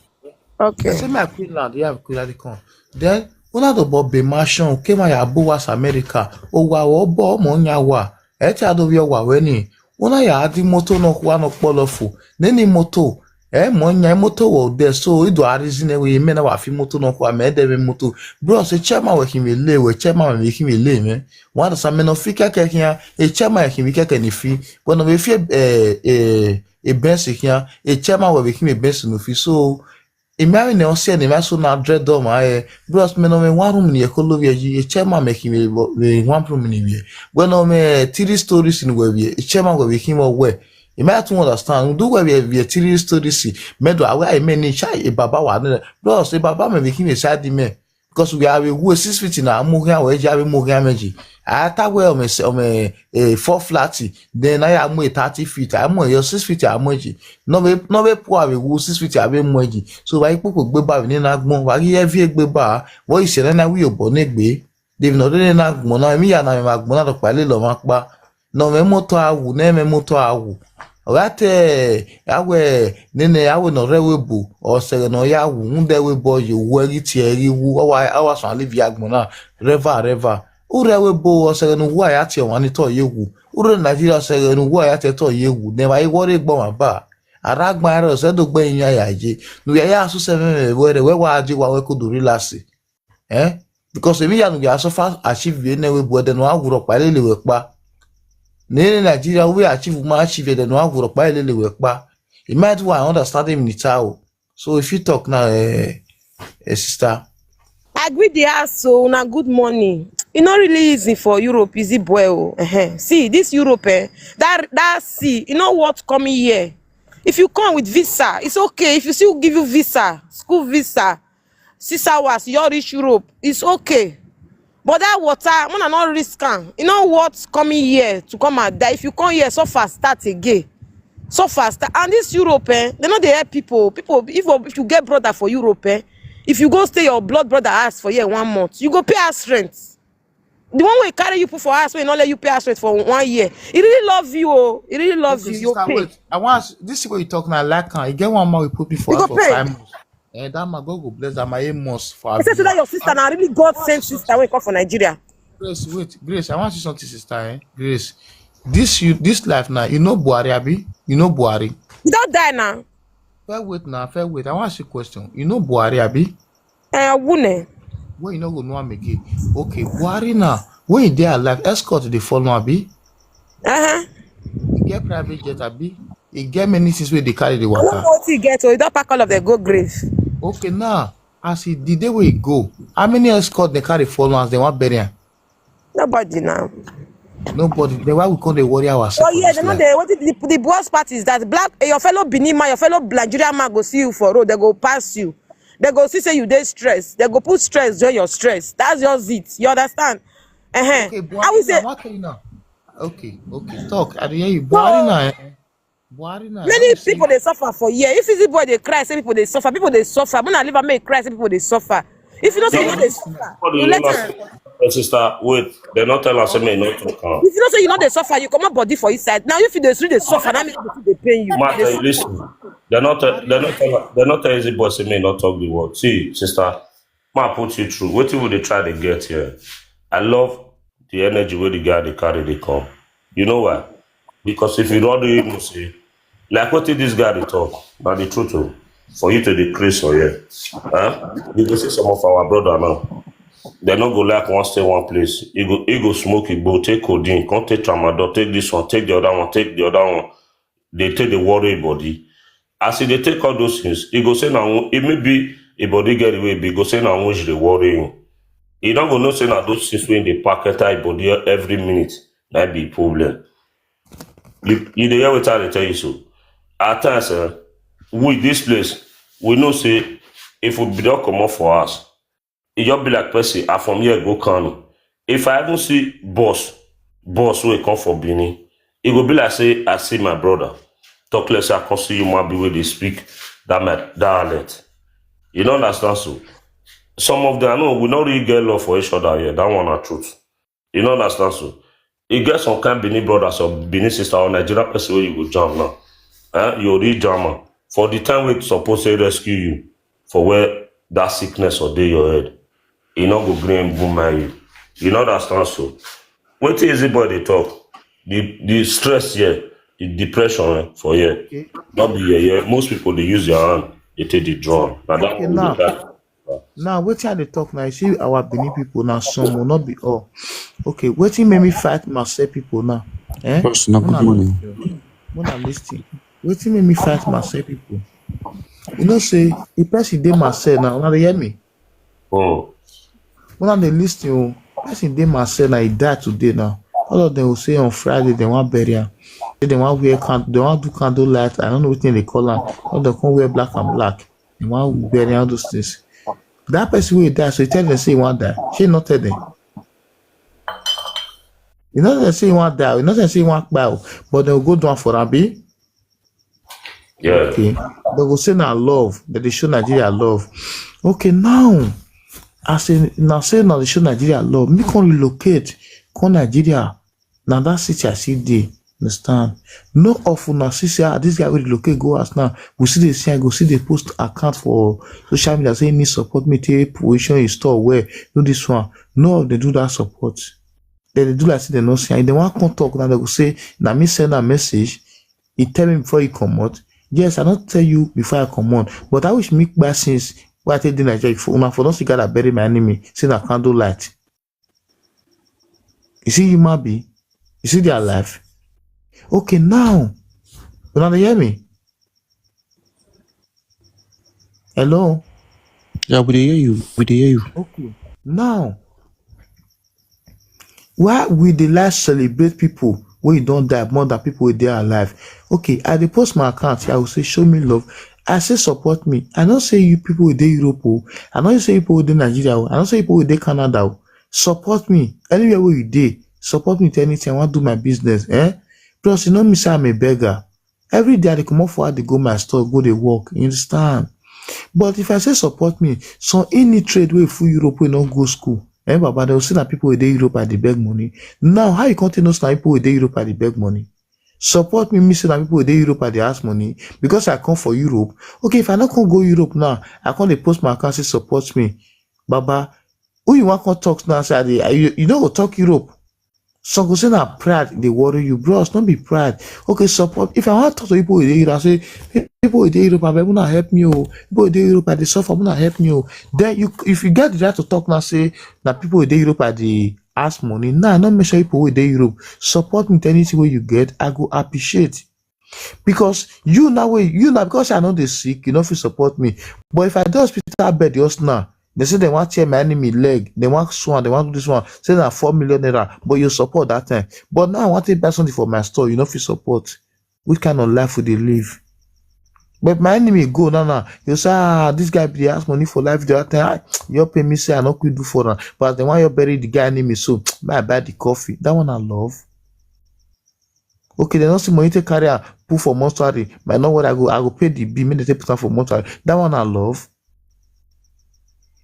Okay. Say me I quit land, yeah, I quit land come. Then una do bob be mansion, came my abo was America. O wa wo bo mo nya wa. E ti ado bi o wa we ni. Una ya adi moto no kwa no polo fu. Ne ni moto. E mo nya moto wo de so ido a reason e we me na wa fi moto no kwa me de me moto. Bro, say chairman we him le we chairman we him le me. Wa da sa me no fi keke hia. E chairman him keke ni fi. But no we fi eh eh e bensi hia. E chairman we him e bensi no fi. So Emi ame ne ɔse ne ma so na dread dɔ ma, eh. Bros, me no me one room ni ekolo wie yi, e chairman me ki me, me one room ni wie. When no me three stories in we wie, e chairman we we ki mo we. Emi a tun understand. Do we wie, wie three stories. Me do awe, I me ni chai, e baba wa ne. Bros, e baba me we ki me sadi me. Because we are we six feet na amu ya we ja we mo ya meji. Ata we o me se, o me, eh, four flat. Then I am we thirty feet. I am we six feet, I am we. No be, no be poor we six feet, I am we. So wa ipo ko gbe ba we ni na gbon. Wa ri heavy gbe ba. What is na we obo ne gbe. They no dey na gbon na, me ya na me ma gbon na do pa le lo ma pa. No me moto awu, ne me moto awu. Oga te, awe, nene, awe no rewe bu, o sere no ya wu, nde we bo yo, we gi ti e gi wu, awa, awa so live ya gbon na, reva, reva. U rewe bo, o sere no wa ya ti o wa ni to ye wu. U re Nigeria o sere no wa ya ti to ye wu. Ne ma i wore gbo ma ba. Ara gba re o se do gbe yin ya ye. Nu ya ya su se me, me, we re, we wa aje wa we ko do relax. Eh? Because emi ya nu ya so far achieve we ne we bo de no awu ro pa le le we pa. Ne ne Nigeria we achieve ma achieve de no awu ro pa le le we pa. It might wa understand him ni ta o. So if you talk now, eh, eh, sister. I greet the house, so na good morning. E no really easy for Europe, easy boy. Oh. Uh-huh. See, this Europe, eh, that that see, you know what coming here. If you come with visa, it's okay. If you still give you visa, school visa, six hours, you reach Europe, it's okay. But that water, when I not risk am, you know what coming here to come and die. If you come here, suffer start again. So fast. And this Europe, eh, they know they help people. People, if, if you get brother for Europe, eh, if you go stay your blood brother house for here one month, you go pay house rent. The one wey carry you put for house, wey no let you pay house rent for one year, he really love you. Oh, he really love Okay, you. You sister, pay. Wait. I want this is what you talk now. Like, uh, you get one man we put me for You house go for pay. Five months. Eh, that man, God go bless that man eight months for I said to having that your sister now, really God sent sister when come for Nigeria. Grace, wait, Grace, I want you something, sister. Eh? Grace, this you this life now, you know Buhari, Abi? You know Buhari? You don't die now. Fair wait now, fair wait. I want to ask you a question. You know Buhari, Abi? Eh, wouldn't. When you know go know am again. Okay, Buhari now. When you dey alive, escort dey follow, Abi? Uh-huh. You get private jet, Abi? You get many things where they carry the I don't water. know what you get, so you don't pack all of them, go grave. Okay, now, as he the day where he go, how many escort they carry follow as they want bury am? Nobody now. Nobody. Then why we come dey worry ourselves? Oh yeah, they know they what the, the worst part is that black eh, your fellow Benin man, your fellow Nigerian man go see you for road, they go pass you. They go see say you dey stress. They go put stress join your stress. That's just it. You understand? Uh-huh. Okay, I will Buhari say now, what can you now? Okay, okay, talk. I dey hear you. Buhari now. Eh? Buhari now. Many What you say? People they suffer for here. If easy boy they cry, say people they suffer. People they suffer. When I live, I make cry, say people they suffer. If you don't say you know they suffer, What do you you let know? her. My sister, wait. They're not telling us me not to come. If you don't say you know they suffer, you come up body for inside. Now if you dey really they suffer, that means they pain you. Matter, They suffer. Listen. They're not. They're not. They're not easy boy. Say me not talk the word. See, sister, ma put you through. What will they try to get here? I love the energy where the guy they carry they come. You know why? Because if you don't do it, you say, like what did this guy they talk? But the truth, oh, for you to decrease or yeah, huh? You go see some of our brother now. They not go like one stay one place. You go, you go smoke, you go take codeine, come take tramadol, take this one, take the other one, take the other one. They take the worry body. As e dey take all those things, e go say na wo- e maybe e body get the way e be go say na which dey worry him. E don go know say na those things wey dey pack enter e body every minute na be e problem. You you dey hear wetin I dey tell you so? At times eh, we this place we know say if we be don comot for house, e just be like person I from here go Kano. If I even see bus bus wey come for Benin, e go be like say I see my brother. Talk less say I come see human being wey dey speak that my dialect. You no understand so? Some of them I know we no really get love for each other here. That one na truth. You no understand so? E get some kind Benin brothers or Benin sister or Nigerian person wey you go jam now. Eh? You already jam am. For the time wey suppose say rescue you for where that sickness or dey your head, e no go gree boom my you. You no understand so? Wetin easy boy dey talk? The the stress here, the depression eh, for here, Okay. no be yeye. Most people dey use their hand dey take dey draw am. Na that Okay, one we now. dey try. Now, wetin I dey talk now, you see our Benin people now, some will not be all. Okay, wetin make me fight myself people now? Eh? First, na Una good morning. listen. Una listen. Wetin make me fight myself people? You know say the person dey Marseille now. Una dey hear me? Oh. Una dey listen o. Person dey Marseille now. He die today now. All of them will say on Friday they wan bury am. Say they wan wear candle. They wan do candle light. I don't know wetin they call am. All of them come wear black and black. They wan bury all those things. That person wey die, so you tell them say he wan die. Shey you no tell them. You no tell them say he wan die. You no tell them say he wan kpai o. But they go do am for am, abi? Yeah. Okay. They go say na love. That they show Nigeria love. Okay, now, as in, now say now they show Nigeria love. Me come relocate, come Nigeria. Now that city I see dey. Understand? No of una see say, ah, this guy wey relocate go house now. We see the see, I go see the post account for social media say he need support me, take position in store where, do this one. No, they do that support. Then they do like say they no see. And they wan come talk now, they go say, na me send a message. He tell me before he comot. Yes, I don't tell you before I comot. But I wish me back since where I take the Nigeria for una for don't see God I bury my enemy. Say na candle light. You see human being? You see their life? Okay, now. Una dey hear me? Hello? Yeah, we dey hear you. We dey hear you. Okay. Now, why we dey like celebrate people wey don die more than people wey dey alive? Okay, I dey post my account here. I go say show me love. I say support me. I no say you people wey dey Europe o. I no say people wey dey Nigeria o. I no say people wey dey Canada o. Support me anywhere wey you dey. Support me to anything. I wan do my business. Eh? Plus, you know me say I'm a beggar. Every day I dey comot for house dey go my store go dey work. You understand? But if I say support me, some illiterate wey full Europe wey no go school, eh, baba, they will say na people wey dey Europe I dey beg money. Now, how you come take know say na people wey dey Europe I dey beg money? Support me, me say na people wey dey Europe I dey ask money because I come for Europe. Okay, if I no come go Europe now, I come dey post my account say support me. Baba, who you wan come talk now say I dey, you, you no go talk Europe. Some go say na pride dey worry you. Bros, no be pride. Okay, support. If I wan talk to people wey dey Europe, I say, "Hey, people wey dey Europe, abeg, una help me o. People wey dey Europe, I dey suffer, una help me o." Then you, if you get the right to talk now, say na people wey dey Europe I dey ask money. Now, I no mention people wey dey Europe. Support me with anything wey you get, I go appreciate. Because you now wey you now because I no dey sick, you no fit support me. But if I dey hospital bed just now, they say they wan tear my enemy leg, they wan swan, they wan do this one, say na four million naira, but you support that time. But now I wan take buy something for my store, you no fit support. Which kind of life we dey live? But my enemy go now now. You say, ah, this guy be dey ask money for life the other time. Ah, you pay me say I no quick do for am. But they want you bury the guy enemy, so may I buy the coffee. That one I love. Okay, they don't see money take carry am put for mortuary. But no worry, I go I go pay the bill. Make they take put am for mortuary. That one I love.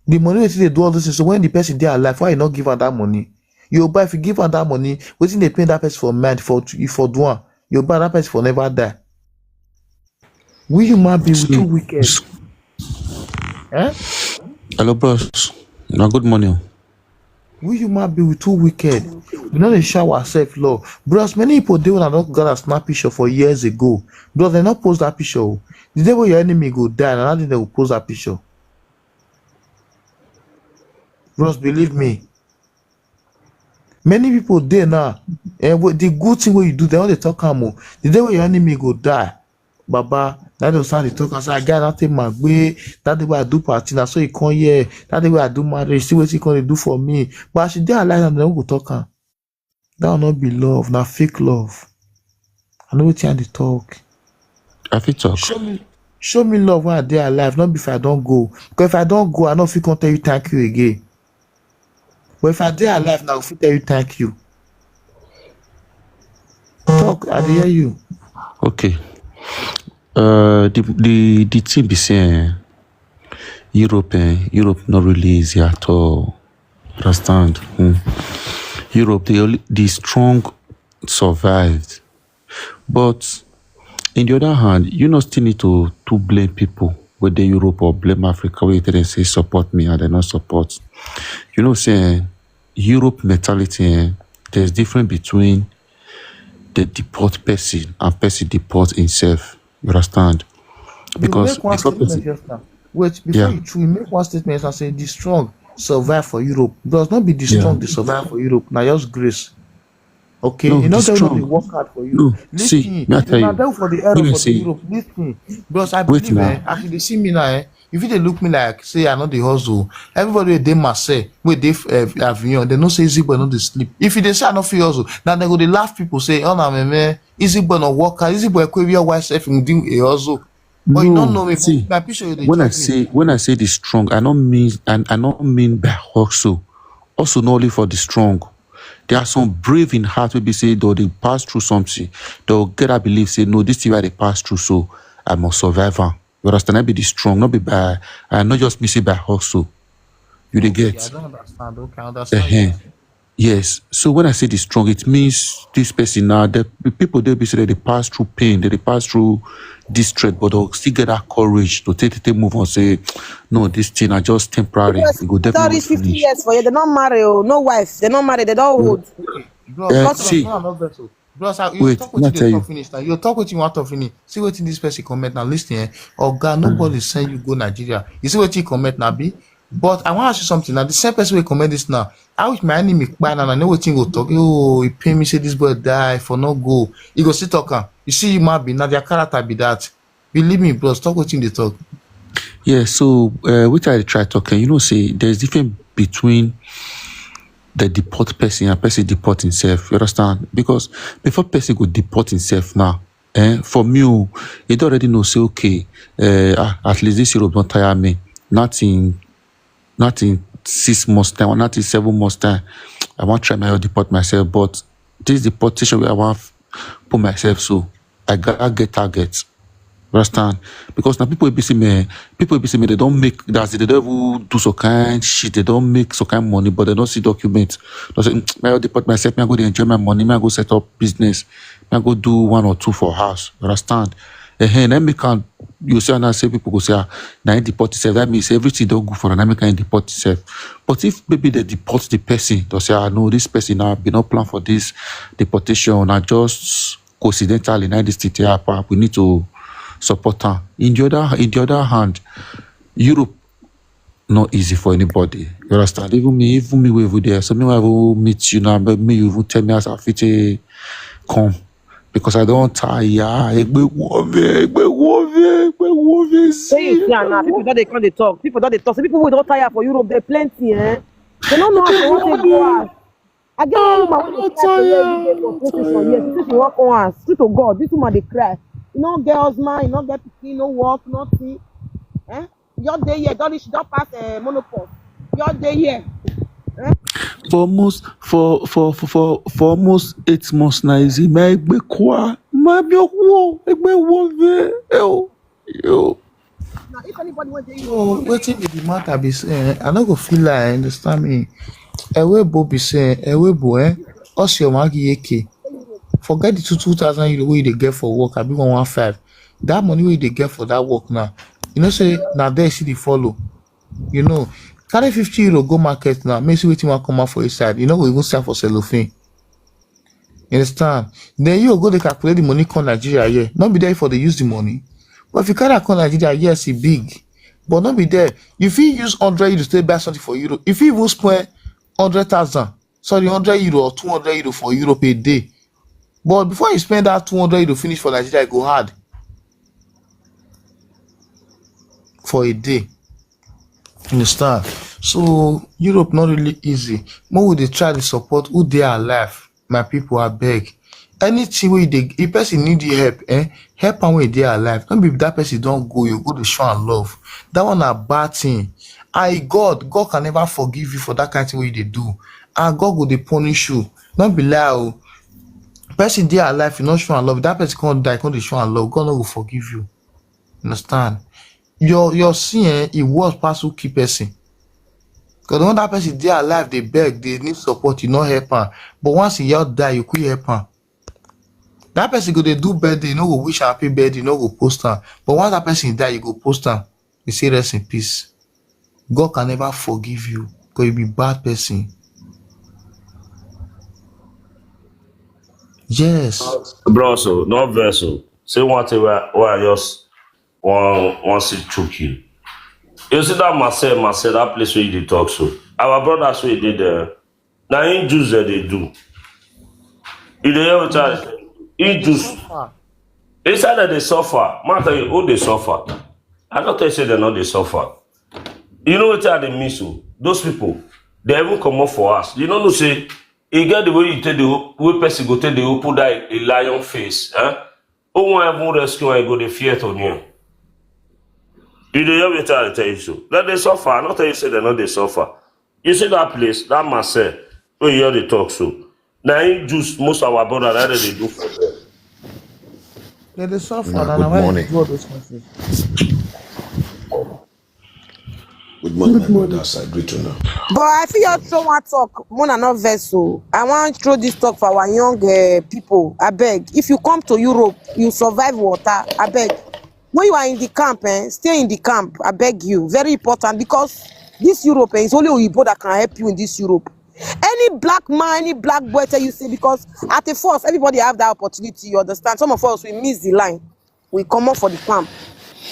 The money wey take dey do all those things. So when the person dey alive, why you not give am that money? You buy if you give am that money, wetin dey pain that person for mind for you for do am. You buy that person for never die. We human being we too wicked. Eh? Hello, bros. Now, good morning. We human being we too wicked. We no dey show ourselves love. Bros, many people dey when I don't gather snap picture for years ago. Bros, they not post that picture. The day when your enemy go die, and I think they will post that picture. Bros, believe me. Many people dey now, and the good thing wey you do, they only talk am o. The day when your enemy go die, Baba, that dey start dey talk am say, "Ah, guy, that thing my way, that day wey I do party, na so he come here, that day wey I do marriage, see wetin he come dey do for me." But as you dey alive, they no go talk am. That one no be love, na fake love. I know wetin I dey talk. I fit talk. Show me, show me love when I dey alive, not before I don't go. Because if I don't go, I no fit come tell you thank you again. But if I dey alive now, I go fit tell you thank you. Talk, I dey hear you. Okay. Uh, the the the thing be say eh, Europe, eh, Europe not really easy at all. Understand? Hmm. Europe, the only the strong survived, but in the other hand, you know still need to to blame people wey dey Europe or blame Africa wey tell them say support me and they not support. You know say eh, Europe mentality, eh, there's difference between the deport person and person deport himself. You understand? Because you make one statement person, just now. Wait, before yeah. you, you make one statement and say the strong survive for Europe. Does not be the strong yeah. the survive for Europe. Now just grace. Okay, No, you know it's they no dey strong. Work hard for you. No, see, Listen, may I if tell una you, dey for the error when I for the say, Europe, listen, bros. I wait believe, eh, now. as you dey see me now, eh, if you dey look me like say I no dey hustle, everybody wey dey Marseille, wey dey uh, Avignon, they know say Easy Boy no dey sleep. If you dey say I no fit hustle, now they go dey laugh people say, "Oh na me me, Easy Boy no work hard, Easy Boy kwe wear white self in doing a hustle." But you don't know No, me, see, but my picture you dey when I talk me. say, when I say the strong, I don't mean, and I don't mean by hustle. Also, not only for the strong. There are some brave in heart will be say, though they pass through something, they'll get that belief, say, "No, this thing I dey pass through, so I must survive am." You understand? I be the strong, not be by, and not just me say by hustle. You dey Okay, I get? don't understand. Okay, I understand you. Uh-huh. Yes. So when I say the strong, it means this person now, the, the people they be say that they pass through pain, that they pass through distress, but they'll still get that courage to take, take, take move and say, "No, this thing are just temporary. Because It go they don definitely reach fifty finish." Years for you, they not marry, oh, no wife, they not married, they don't hold. Bros, Uh, bros, see, no, no, bro. So, bros, ah, you wait, talk let me wetin you tell dey you. Talk finish now. You talk wetin you want to finish. See wetin this person comment now. Listen, eh? Oga, nobody send you go Nigeria. You see wetin you comment now, be? But I want to ask you something. Now, the same person will comment this now. I wish my enemy kpai now, I know wetin go talk. Oh, it pain me say this boy die for no go. He go still talk am. You see, you might be now their character be that. Believe me, bros. Talk wetin they talk. Yeah, so uh, which I try talking, you know, say there's difference between the deport person and person deport himself. You understand? Because before person go deport himself now, eh, for me, oh, he don already know say, "Okay, uh, ah, at least this Europe don't tire me. Nothing, nothing six months time, or nothing seven months time. I want try my own deport myself, but this deportation where I want put myself, so I gotta get target." You understand? Because now people will be see me, people will be see me, they don't make that, they don't even do some kind shit, they don't make some kind money, but they don't see document. They say, "Mm, may I deport myself, may I go dey enjoy my money, may I go set up business, may I go do one or two for house." You understand? And then make can you say, and I say people go say, "Ah, now he deport himself." That means everything don't go for an American deport himself. But if maybe they deport the person, they'll say, "Ah, no, this person now be not plan for this deportation. I just coincidentally now this thing take happen. We need to support her." In the other, in the other hand, Europe not easy for anybody. You understand? Even me, even me, we over there. So me, I will meet you now, but me, you will tell me as I fit eh, come. Because I don't tire. Egbe wo ve, egbe wo ve, egbe wo ve. Say you see am now, people don dey come dey talk. People don dey talk. Say people wey don tire for Europe, they plenty, eh? They no know how they want to go house. I get one woman wey dey cry for here every day for police station. Yes, she say she wan come house. True to God, this woman dey cry. You no get husband, you no get pikin, no work, nothing. Eh? Your day here, don reach, don pass uh, monopause. Your day here. Eh? For almost for for for for, for almost eight months now, is it my egbe kwa? My egbe wo, egbe wo ve. Yo, yo. Now, if anybody want to So wetin be the matter be say, eh, I no go feel like I understand me. Ewebo be say, Ewebo, eh, us your magi yeke. Forget the two two thousand euro wey you dey get for work, I be one one five. That money wey you dey get for that work now, you know say na there see the follow. You know, carry fifty euro go market now. Make see wetin wan come out for inside. You no go even sell for cellophane. You understand? Then you go dey calculate the money come Nigeria here. Not be there for the use the money. But if you carry am come Nigeria, yes, e big. But not be there. You fit use hundred euro to buy something for Europe. If you even spend hundred thousand, sorry, hundred euro or two hundred euro for Europe a day. But before you spend that two hundred euro finish for Nigeria, e go hard for a day. Understand? So Europe not really easy. More we dey try to support who they are alive. My people, I beg. Anything wey dey, if person need you help, eh? Help am wey dey alive. Don't be that person don't go, you go to show and love. That one a bad thing. I God, God can never forgive you for that kind of thing wey you dey do. And God go dey punish you. Don't be lie, oh. Person dey alive, you not show and love. That person can't die, can't dey show and love. God no go forgive you. Understand? Your your sin, eh, e worse pass who kill person. Because the one that person dey alive, they beg, they need support, you not help am. But once he out die, you could help am. That person go dey do birthday, you no go wish happy birthday, you no go post am. But once that person die, you go post am. You say rest in peace. God can never forgive you because you be bad person. Yes. Bros, oh, not verse. Oh. Say one thing where, where I just want, want to choke you. You see that Marseille, Marseille, that place where you dey talk so. Our brothers where they there. Now in Jews that they do. You dey hear wetin I say? He just inside that they suffer. Man, tell you, who they suffer? I don't tell you say they not they suffer. You know what I dey miss? Oh? Those people, they even come up for us. You don't know say, you get the way you take the way person go take the open that a lion face. Eh? Who want even rescue and go the fear to you? You dey hear wetin I tell you so? That they suffer. I not tell you say they not they suffer. You see that place, that Marseille, where you hear the talk so. Now he just most of our brother that they do for them. They dey suffer Nah, na good na why morning. you do all those things. Good morning, Good my morning. brothers. I greet you now. But I feel you throw one talk, Mona not vessel. I want to throw this talk for our young uh, people. I beg, if you come to Europe, you survive water. I beg, when you are in the camp, eh, stay in the camp. I beg you, very important because this Europe eh, is only Oyibo that can help you in this Europe. Any black man, any black boy tell you say because at the first everybody have that opportunity. You understand? Some of us we miss the line. We come up for the camp.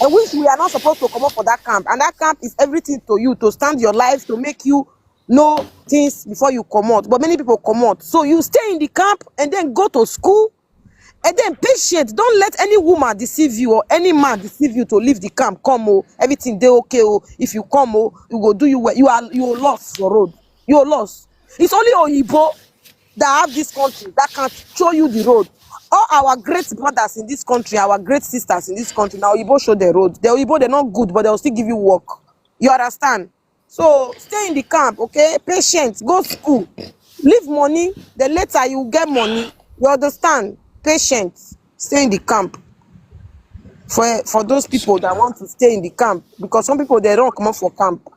I wish we are not supposed to come up for that camp. And that camp is everything to you to stand your life, to make you know things before you come out. But many people come out. So you stay in the camp and then go to school and then patient. Don't let any woman deceive you or any man deceive you to leave the camp. Come, oh, everything they okay. Oh, if you come, oh, you go do you well. You are you lost for road. You lost. It's only Oyibo that have this country that can show you the road. All our great brothers in this country, our great sisters in this country, now Oyibo show the road. The Oyibo, they're not good, but they'll still give you work. You understand? So stay in the camp, okay? Patient, go school, leave money. Then later you get money. You understand? Patient, stay in the camp. For for those people that want to stay in the camp, because some people they don't come up for camp.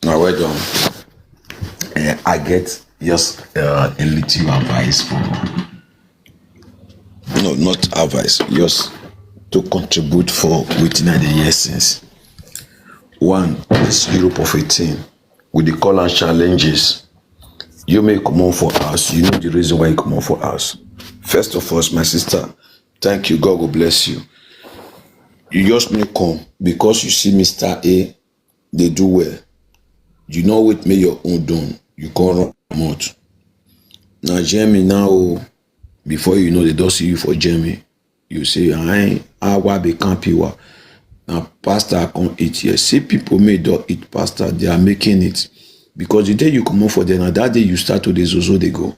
Now, well done. Eh, I get just uh, a little advice for no, not advice, just to contribute for within the year since. One is Europe of eighteen. We dey call am challenges. You may come on for us. You know the reason why you come on for us. First of all, my sister, thank you. God will bless you. You just may come because you see Mister A, they do well. You know what may your own done. You can't run out. Now, Jamie, now, oh, before you know, they don't see you for Jamie. You say, I I wa be campiwa. Now, pastor, I can't eat here. See, people may don't eat pastor. They are making it. Because the day you come up for them, now that day you start to the zozo, they go.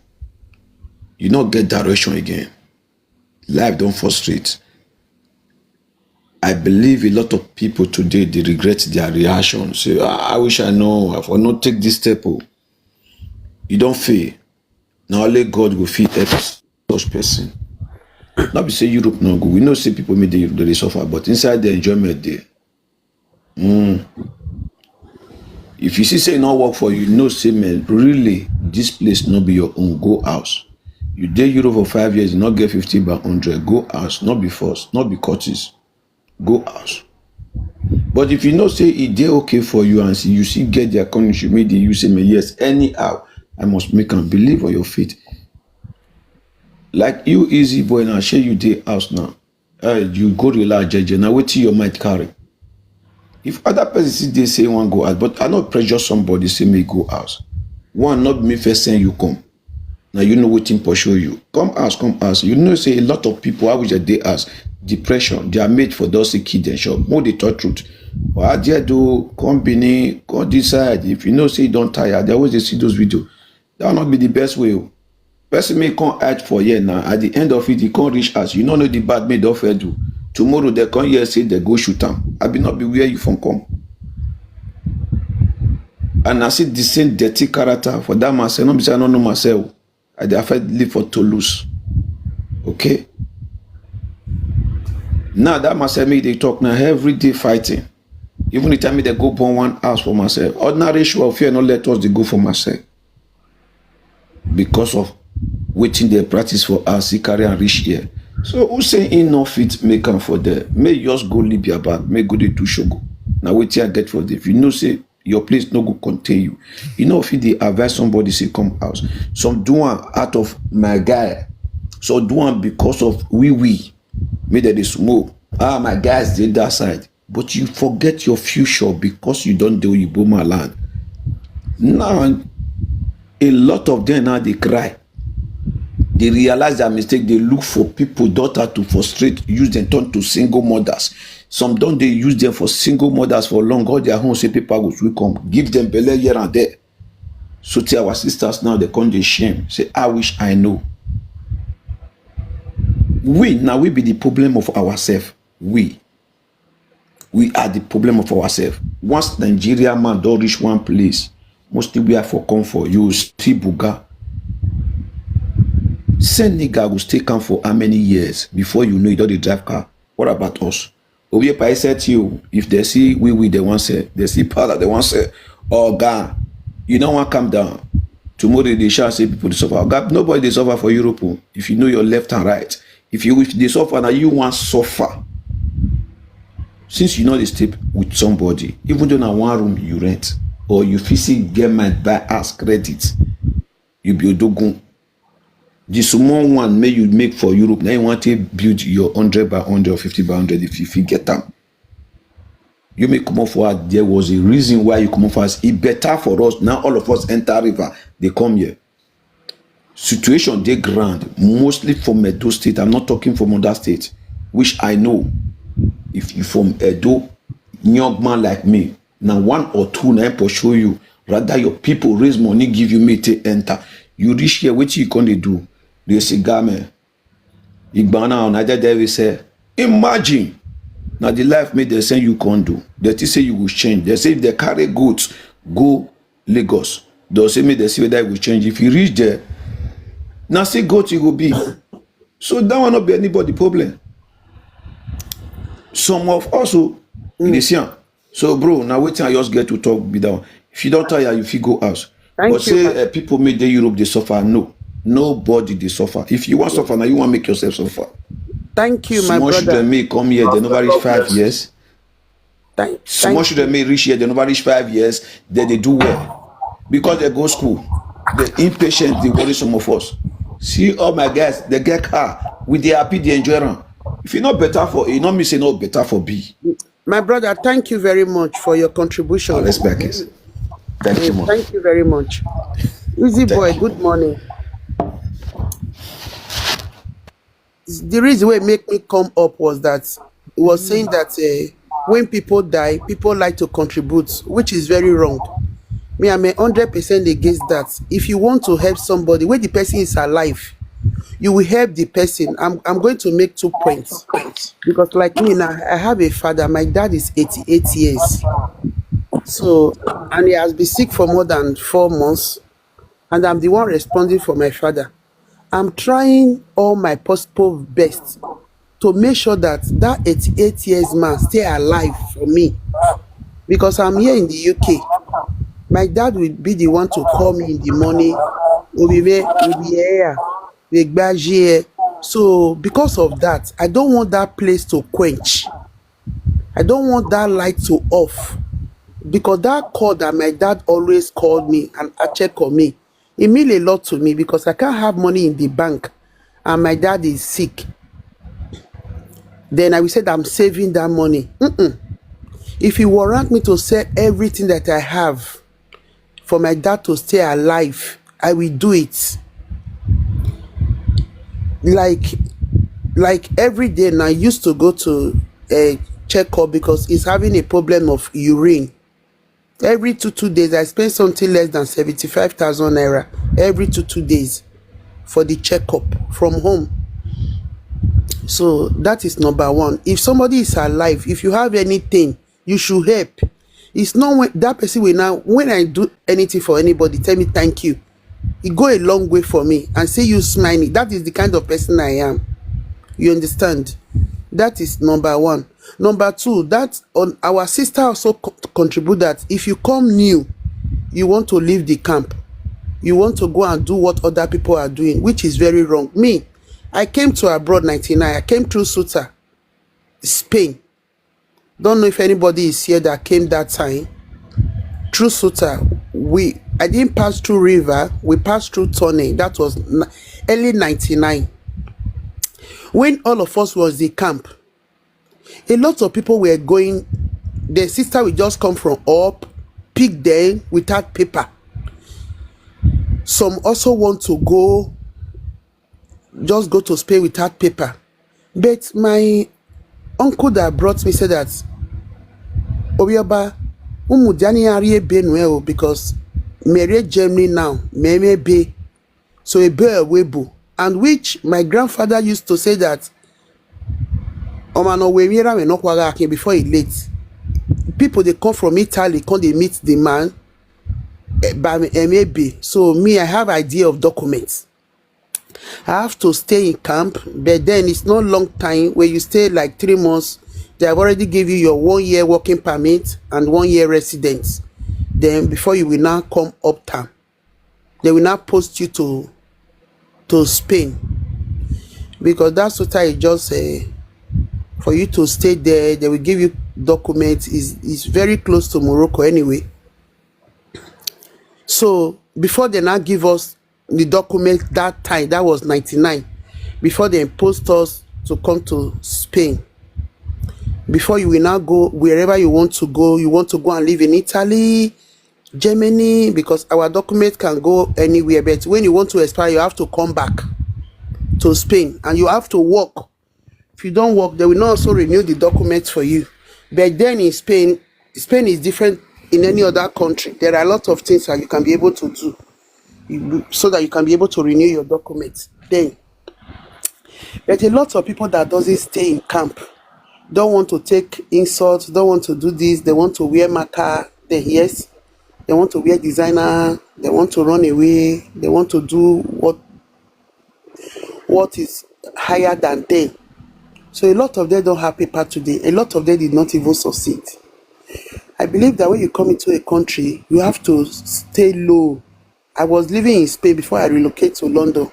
You not get direction again. Life don't frustrate. I believe a lot of people today they regret their reaction. Say, "Ah, I wish I know. I for not take this step." Oh. You don't fail. Now only God will feel help such person. Not be say Europe no good. We know say people may they, they suffer, but inside the enjoyment there. Mm. If you see say no work for you, know say man, really this place not be your own. Go house. You dey Europe for five years, you not get fifty by hundred. Go house, not be force, not be courtis. Go house. But if you know say it dey okay for you and see, you see get their condition, maybe you say me yes, anyhow, I must make and believe on your faith. Like you easy boy now, share you dey house now. Uh, you go relax, jeje. Now wait till your mind carry. If other person see they say one go out, but I not pressure somebody say me go house. One not me first send you come. Now you know wetin pursue you. Come ask, come ask. You know say a lot of people, I wish that they ask depression. They are made for those who kill them. Sure, more they talk truth. But I dare do come Benin, come this side. If you know say you don't tire, they always they see those videos. That will not be the best way. Oh. Person may come out for here now. At the end of it, he can't reach us. You don't know the bad made of do. Tomorrow they come here say they go shoot them. I be not be where you from come. And I see the same dirty character for that myself. Not be say I don't know myself. I dey affect live for Toulouse. Okay. Now that myself me they talk now every day fighting. Even the time they go burn one house for myself. Ordinary show of fear not let us they go for myself. Because of waiting they practice for us, he carry and reach here. So who say he no fit make am for there? May just go leave your bag, may go dey do shogo. Now wait till I get for there. If you know say your place no go contain you. You know if they advise somebody say come house. Some do one out of my guy. So do one because of we we. May that they smoke. Ah, my guys did that side. but you forget your future because you don dey Oyibo man land. Now, a lot of them now dey cry. They realize their mistake. They look for people, daughter to frustrate, use them, turn to single mothers. Some don dey use them for single mothers for long. All their home say paper go soon come. Give them belle here and there. So tey our sisters now, they come dey shame. Say, "I wish I know." We, now we be the problem of ourselves. We. We are the problem of ourselves. Once Nigeria man don reach one place, mostly we are for come for you, still buga. Send nigga go stay come for how many years before you know you don dey drive car? What about us? Obi Epa set you. If they see we, we, they want say, they see powder, they want say, "Oh, God, you don't want calm down." Tomorrow they shall say people dey suffer. God, nobody dey suffer for Europe. Oh. If you know your left and right, if you, if they suffer, now you want suffer. Since you know they stay with somebody, even though na one room you rent, or you fit still get mind buy house credit, you be odogun. The small one may you make for Europe, now you want to build your hundred by hundred or fifty by hundred if you fit get am. You may come off for us. There was a reason why you come off for us. It better for us. Now all of us enter river, they come here. Situation dey ground, mostly from Edo State. I'm not talking from other state, which I know. If you from Edo, young man like me, now one or two na im pursue you. Rather your people raise money give you, make take enter. You reach here, wetin you come dey do? They say, "Game." Igba na Naija dey we say, imagine. Now the life make they send you come do. They think say you will change. They say if they carry goods, go Lagos. They'll say make they see whether you will change. If you reach there, now see goat you go be. So that one not be anybody problem. Some of us who, mm, they see am. So, bro, now wetin I just get to talk be that one. If you don't tire, you fit go house. Thank but you, say, uh, people make the Europe they suffer. No, nobody they suffer. If you want suffer, now you want make yourself suffer. Thank you, my small brother. Children may come here, they never reach five years. Thank, small children may reach here, they never reach five years, then they do well. Because they go school, the impatient, they worry some of us. See all my guys, they get car, with the happy, they enjoy am. If you not better for, you not miss, no better for B. My brother, thank you very much for your contribution. Let's back it. Thank you, man. Thank you very much. Easy boy, good morning. The reason why make me come up was that he was saying that, uh, when people die, people like to contribute, which is very wrong. Me, I'm a hundred percent against that. If you want to help somebody when the person is alive, you will help the person. I'm, I'm going to make two points. Because like me now, I have a father. My dad is eighty-eight years. So, and he has been sick for more than four months. And I'm the one responding for my father. I'm trying all my possible best to make sure that that eighty-eight years man stay alive for me. Because I'm here in the U K. My dad will be the one to call me in the morning. We'll be there, we'll be here, we'll be here. So because of that, I don't want that place to quench. I don't want that light to off. Because that call that my dad always called me and I check on me, it mean a lot to me because I can't have money in the bank and my dad is sick. Then I will say that I'm saving that money. Mm-mm. If he warrant me to sell everything that I have for my dad to stay alive, I will do it. Like, like every day now, I used to go to a checkup because he's having a problem of urine. Every two, two days, I spend something less than seventy-five thousand naira every two, two days for the checkup from home. So that is number one. If somebody is alive, if you have anything, you should help. It's not when that person will now, when I do anything for anybody, tell me thank you. It go a long way for me and see you smiling. That is the kind of person I am. You understand? That is number one. Number two, that on our sister also co- contribute that if you come new, you want to leave the camp. You want to go and do what other people are doing, which is very wrong. Me, I came to abroad ninety-nine. I came through Suta, Spain. Don't know if anybody is here that came that time. Through Suta, we I didn't pass through river. We passed through tunnel. That was n- early ninety-nine. When all of us was the camp, A lot of people were going, the sister will just come from up, pick them without paper. Some also want to go, just go to Spain without paper. But my uncle that brought me said that, "Obioba, umu diani ari ebe nu e o, because mere Germany now, mere ebe." So ebe we bu. And which my grandfather used to say that, "Omano we mira me no kwaga akin before he late." People they come from Italy, come they meet the man, eh, by me, eh, maybe. So me, I have idea of documents. I have to stay in camp, but then it's not long time. When you stay like three months, they have already give you your one year working permit and one year residence. Then before you will now come uptown, they will now post you to to Spain, because that's what I just say. For you to stay there, they will give you documents. Is is very close to Morocco anyway. So before they now give us the document that time, that was ninety-nine, before they imposed us to come to Spain. Before you will now go wherever you want to go, you want to go and live in Italy, Germany, because our document can go anywhere. But when you want to expire, you have to come back to Spain and you have to work. If you don't work, they will not also renew the document for you. But then in Spain, Spain is different in any other country. There are a lot of things that you can be able to do, you- so that you can be able to renew your documents. Then, but a lot of people that doesn't stay in camp don't want to take insults, don't want to do this. They want to wear maka. Then yes, they want to wear designer. They want to run away. They want to do what what is higher than them. So a lot of them don't have paper today. A lot of them did not even succeed. I believe that when you come into a country, you have to stay low. I was living in Spain before I relocate to London.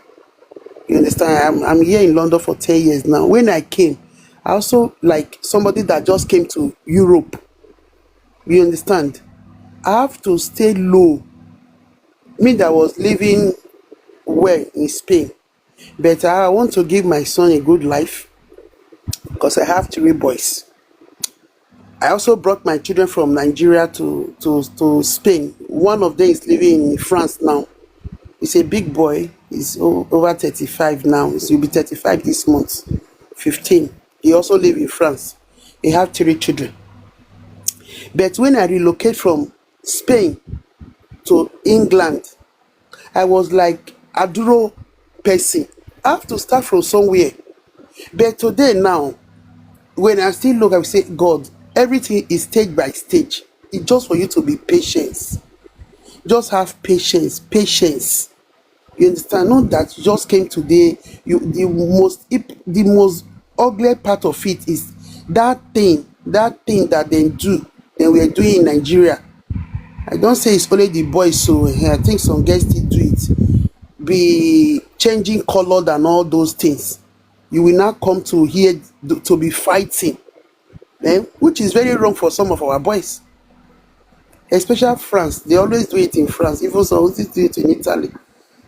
You understand? I'm, I'm here in London for ten years now. When I came, I also, like somebody that just came to Europe. You understand? I have to stay low. Me that was living well in Spain, but I want to give my son a good life because I have three boys. I also brought my children from Nigeria to, to, to Spain. One of them is living in France now. He's a big boy. He's o- over thirty-five now. He'll be thirty-five this month, fifteen. He also live in France. He have three children. But when I relocate from Spain to England, I was like, "Aduro person. I have to start from somewhere." But today now, when I still look, I will say, "God, everything is stage by stage." It's just for you to be patient. Just have patience, patience. You understand? Not that you just came today. You the most ip- the most ugly part of it is that thing, that thing that they do, they were doing in Nigeria. I don't say it's only the boys, so eh, I think some girls still do it. Be changing color and all those things. You will not come to here to be fighting, eh? Which is very wrong for some of our boys. Especially France, they always do it in France. Even some also do it in Italy.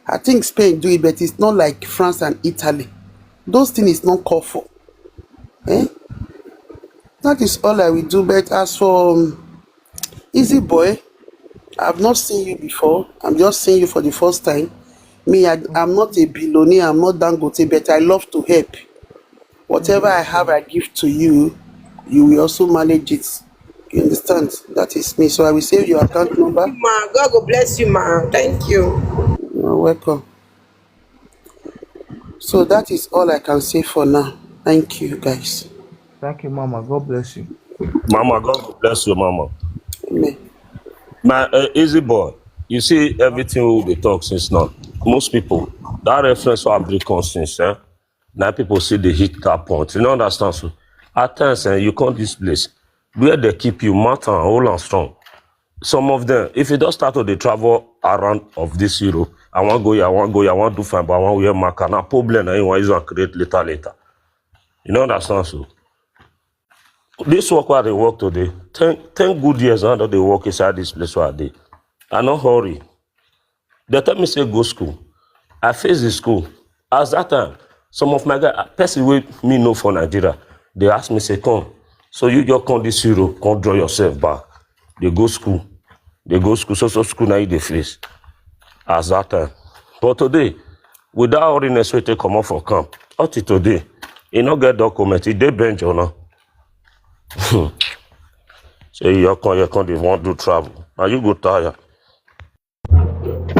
I think Spain do it, but it's not like France and Italy. Those things is not called for. Eh? That is all I will do. But as for um, Easy Boy, I've not seen you before. I'm just seeing you for the first time. Me, I, I'm not a billionaire, I'm not Dangote, but I love to help. Whatever I have, I give to you. You will also manage it. You understand? That is me. So I will save your account number. Ma, God go bless you, ma. Thank you. You're welcome. So that is all I can say for now. Thank you, guys. Thank you, Mama. God bless you. Mama, God bless you, Mama. Amen. My uh, Easy Boy, you see everything we dey talk since now. Most people, that reference for Abricon since, eh? Now people see the hit that point. You know understand? So at times, eh, you come this place where they keep you, matter and hold on strong. Some of them, if you don't start to dey travel around of this Europe, I want go here, I want go here, I want do fine, but I want wear marker. Now problem, now you want use and create later, later. You know understand? So this work where they work today, ten, ten good years now that they work inside this place where I dey. I no hurry. They tell me say go school. I face the school. As that time, some of my guy, person wey me know for Nigeria, they ask me say, "Come, So you just come this Europe, come draw yourself back. They go school. They go school. So so school now you dey face as that time. But today, with that holiness wey take comot for camp, up till today, e no get document. E dey bench or no? So you come, you come dey wan do travel. Now you go tire.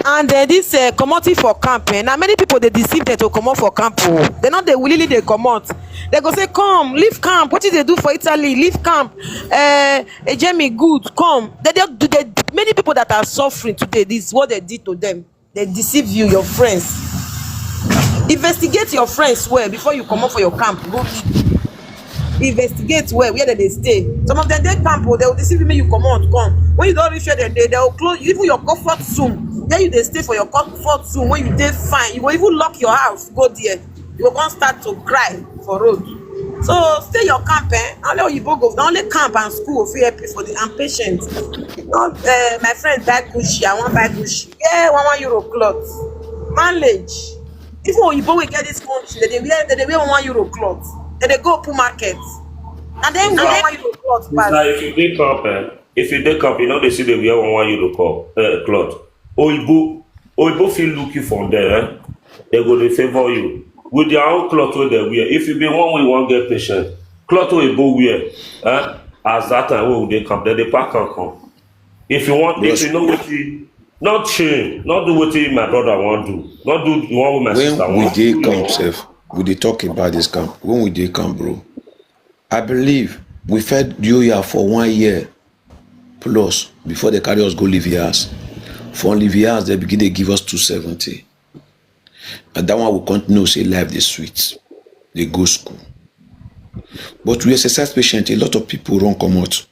And uh, this uh, commoting for camp, eh, now many people they deceive them to comot for camp. Oh. They not they willingly they comot. They go say, "Come, leave camp. What did they do for Italy? Leave camp. Uh, Ejemi, good. Come." They, they, they, many people that are suffering today, this is what they did to them. They deceive you, your friends. Investigate your friends well before you comot for your camp. Go meet. Investigate well where they dey stay. Some of them dey camp, oh, they will deceive you, make you comot, come. When you don reach where they dey, they will close even your comfort zone. Where you dey stay for your comfort zone, when you dey fine, you go even lock your house, go there. You go come start to cry for road. So stay your camp, eh? Only Oyibo go, na only camp and school fit help you for the and patient. Not uh, my friend buy Gucci, I wan buy Gucci. Yeah, one one euro cloth. Mileage. Even Oyibo wey get this country, they dey wear they dey wear one one euro cloth. They dey go open market. And then we wear one euro cloth It's like pass. If you dey camp, eh, if you dey camp, you know they see they wear one one euro cloth. Uh, cloth. Oyibo, Oyibo fit look you from there. Eh? They go dey favor you with their own cloth wey they wear. If you be one wey wan get patient, cloth wey Oyibo wear, eh, as that time wey we dey camp, they dey pack am come. If you want, if Bros, you know wetin, not shame, not do wetin my brother wan do, not do the one wey my sister when we wan dey do. camp sef, we dey talk about this camp. When we dey camp, bro, I believe we fed Yoya for one year plus before they carry us go Livias. For Livias, they begin dey give us two seventy. And that one will continue say life dey sweet, they go school. But we exercise patience, a lot of people run comot.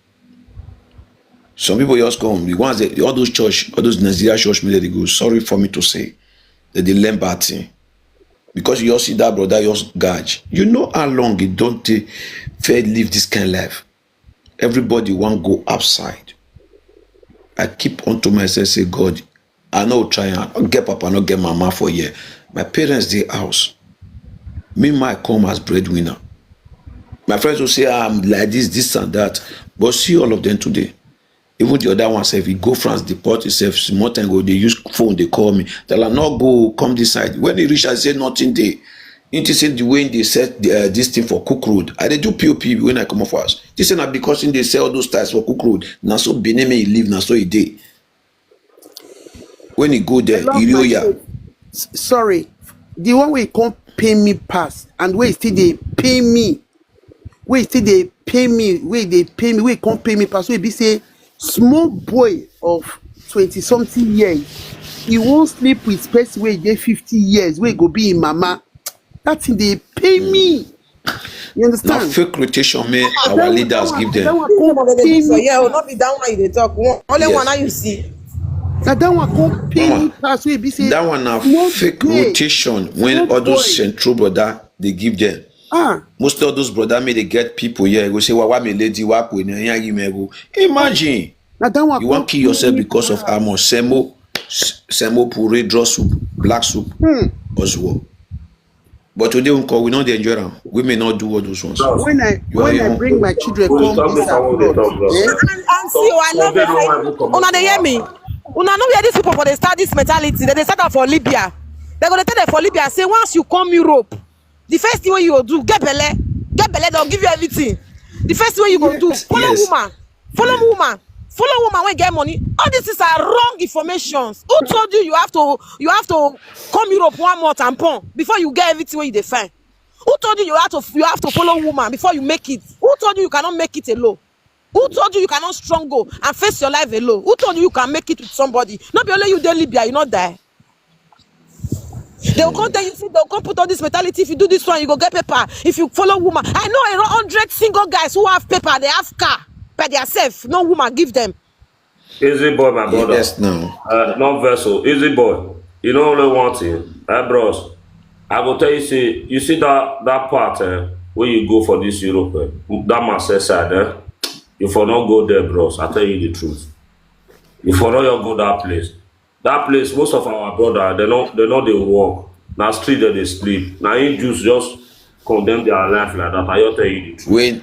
Some people just come, the ones that all those church, all those Nigeria church, may they go. Sorry for me to say that they learn bad thing. Because you all see that brother, your gaj. You know how long it don't take fair live this kind of life. Everybody want go outside. I keep on to myself, say, "God, I no try am. I no get papa, I no get mama for here. My parents dey house. Me, my come as breadwinner." My friends will say, "I'm like this, this and that." But see all of them today. Even the other one sef, he go France, deport himself. Small time go, they use phone, they call me. Tell am, "No go, come this side." When he reach, I say, "Nothing dey." He think say the way they set the, uh, this thing for Cook Road. I dey do P O P when I come off house. This thing na because he dey sell those styles for Cook Road. Na so Benin me he live, na so he dey. When he go I there, love he my real ya. faith. S- sorry, the one wey come pay me pass and wey still dey pay me, wey still dey pay me, wey dey pay me, wey come pay me pass, wey be say small boy of twenty something years, he won't sleep with person wey dey fifty years, wey go be him mama. That thing dey pay me. You Na understand? fake rotation, man. Ah, Our that one, that leaders one, give that them. one This is come one of the pay things. So me. Yeah, will not be that one you dey talk. One, only one now Yes. You see. Na that one come pay me Mama, pass, wey be say that one na small fake boy, rotation when small all those boy. central brother they give them. Ah, Most of those brother may they get people here. Go say, "Wa wa me lady wa kwe na ya yi me go." Imagine na that one you wan come kill pay yourself me because of pass. armor, semo, s- semo pure draw soup, black soup, Hmm. as well. But today we call, we not dey enjoy am. We may not do all those ones. Bros, When I You are when I young. bring my children we dey come talk this this one wey we dey abroad, talk, bros. eh? And, and see, oh, I Some love dey it. no wan even Una comot dey hear for me? house. Una know where these people for dey start this mentality. They dey start am for Libya. They go dey tell them for Libya say once you come Europe, the first thing wey you go do, get belle, get belle. They'll give you everything. The first thing wey you go do, Yes, follow Yes. woman, follow woman, follow woman wey get money. All these things are wrong informations. Who told you you have to you have to come Europe one month and born before you get everything wey you dey find? Who told you you have to you have to follow woman before you make it? Who told you you cannot make it alone? Who told you you cannot struggle and face your life alone? Who told you you can make it with somebody? Not be only you dey Libya, you not die. They will come tell you, see, they'll come put all this mentality. If you do this one, you go get paper. If you follow woman, I know a hundred single guys who have paper, they have car by themselves. No woman give them. Easy boy, my brother. Yes, now. Uh, not vessel. Easy boy. You know only one thing. Eh, bros. I go tell you, see, you see that that part eh, where you go for this Europe, eh, that Marseille side, eh, you for not go there, bros. I tell you the truth. You for not your go that place. That place, most of our brother, they not they not they work. Now street that they sleep. Now you just just condemn their life like that. I just tell you the truth. When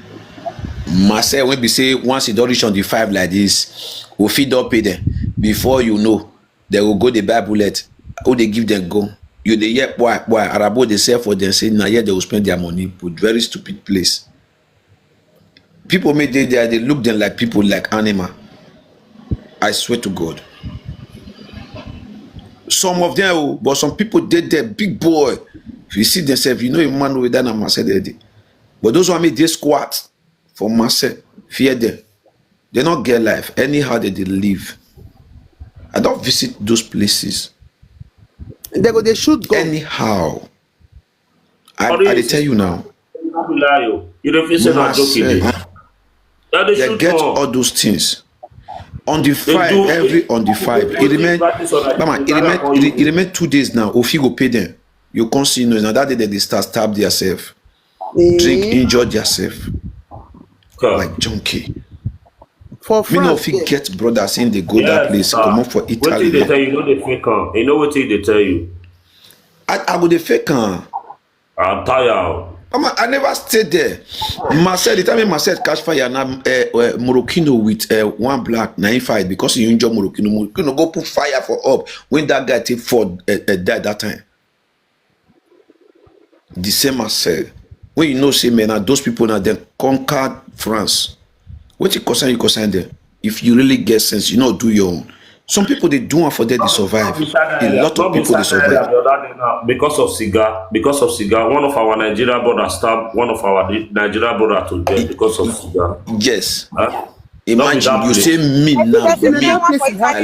Marcel, when we say once you don't reach on the five like this, we fit don pay them. Before you know, they will go dey buy bullet. Who dey give them gun? You dey hear, why, why Arabo dey sell for them, say na here they will spend their money. But very stupid place. People may dey there, they look them like people, like animal. I swear to God. Some of them, oh, but some people dey there, big boy. If you see themselves, you know a man with that Marcel dey dey. But those one may dey squat for Marcel, fear them. They not get life. Anyhow they dey live. I don't visit those places. They go dey shoot gun. Anyhow. I, I dey tell you now. No be lie o. You dey feel say na joke e dey. Marcel, Na dey they shoot get gun. All those things. On the five, do- every on the five. It remain, Practice on, like, mama, it Ghana remain, for it, you. It remain two days now. Ofi go pay them. You can't see no. Now that day they start stab themselves, drink, Eh, injure themselves. Come. Like junkie. for Me no France, fit yeah. Get brothers in they go that Yes, place, sir. Come up for Wetin dey Italy. Tell you, no dey fake am. You know wetin dey tell you. I, I go dey fake am. I'm tired. Mama, I never stayed there. Marcel, the time Marcel catch fire, na uh, uh, Morocchino with uh, one black, na him fight because he injure Morocchino. Morocchino go put fire for up when that guy take for uh, uh, die that time. The same Marcel. When you know, say, man, na those people now then conquered France. What you concern, you concern them. If you really get sense, you know, do your own. Some people they do one for there, they survive. A lot of people they survive. Because of cigar, because of cigar, one of our Nigeria brothers stabbed one of our Nigeria brother to death because of cigar. Yes. Huh? Imagine you say me now, me. That place is hard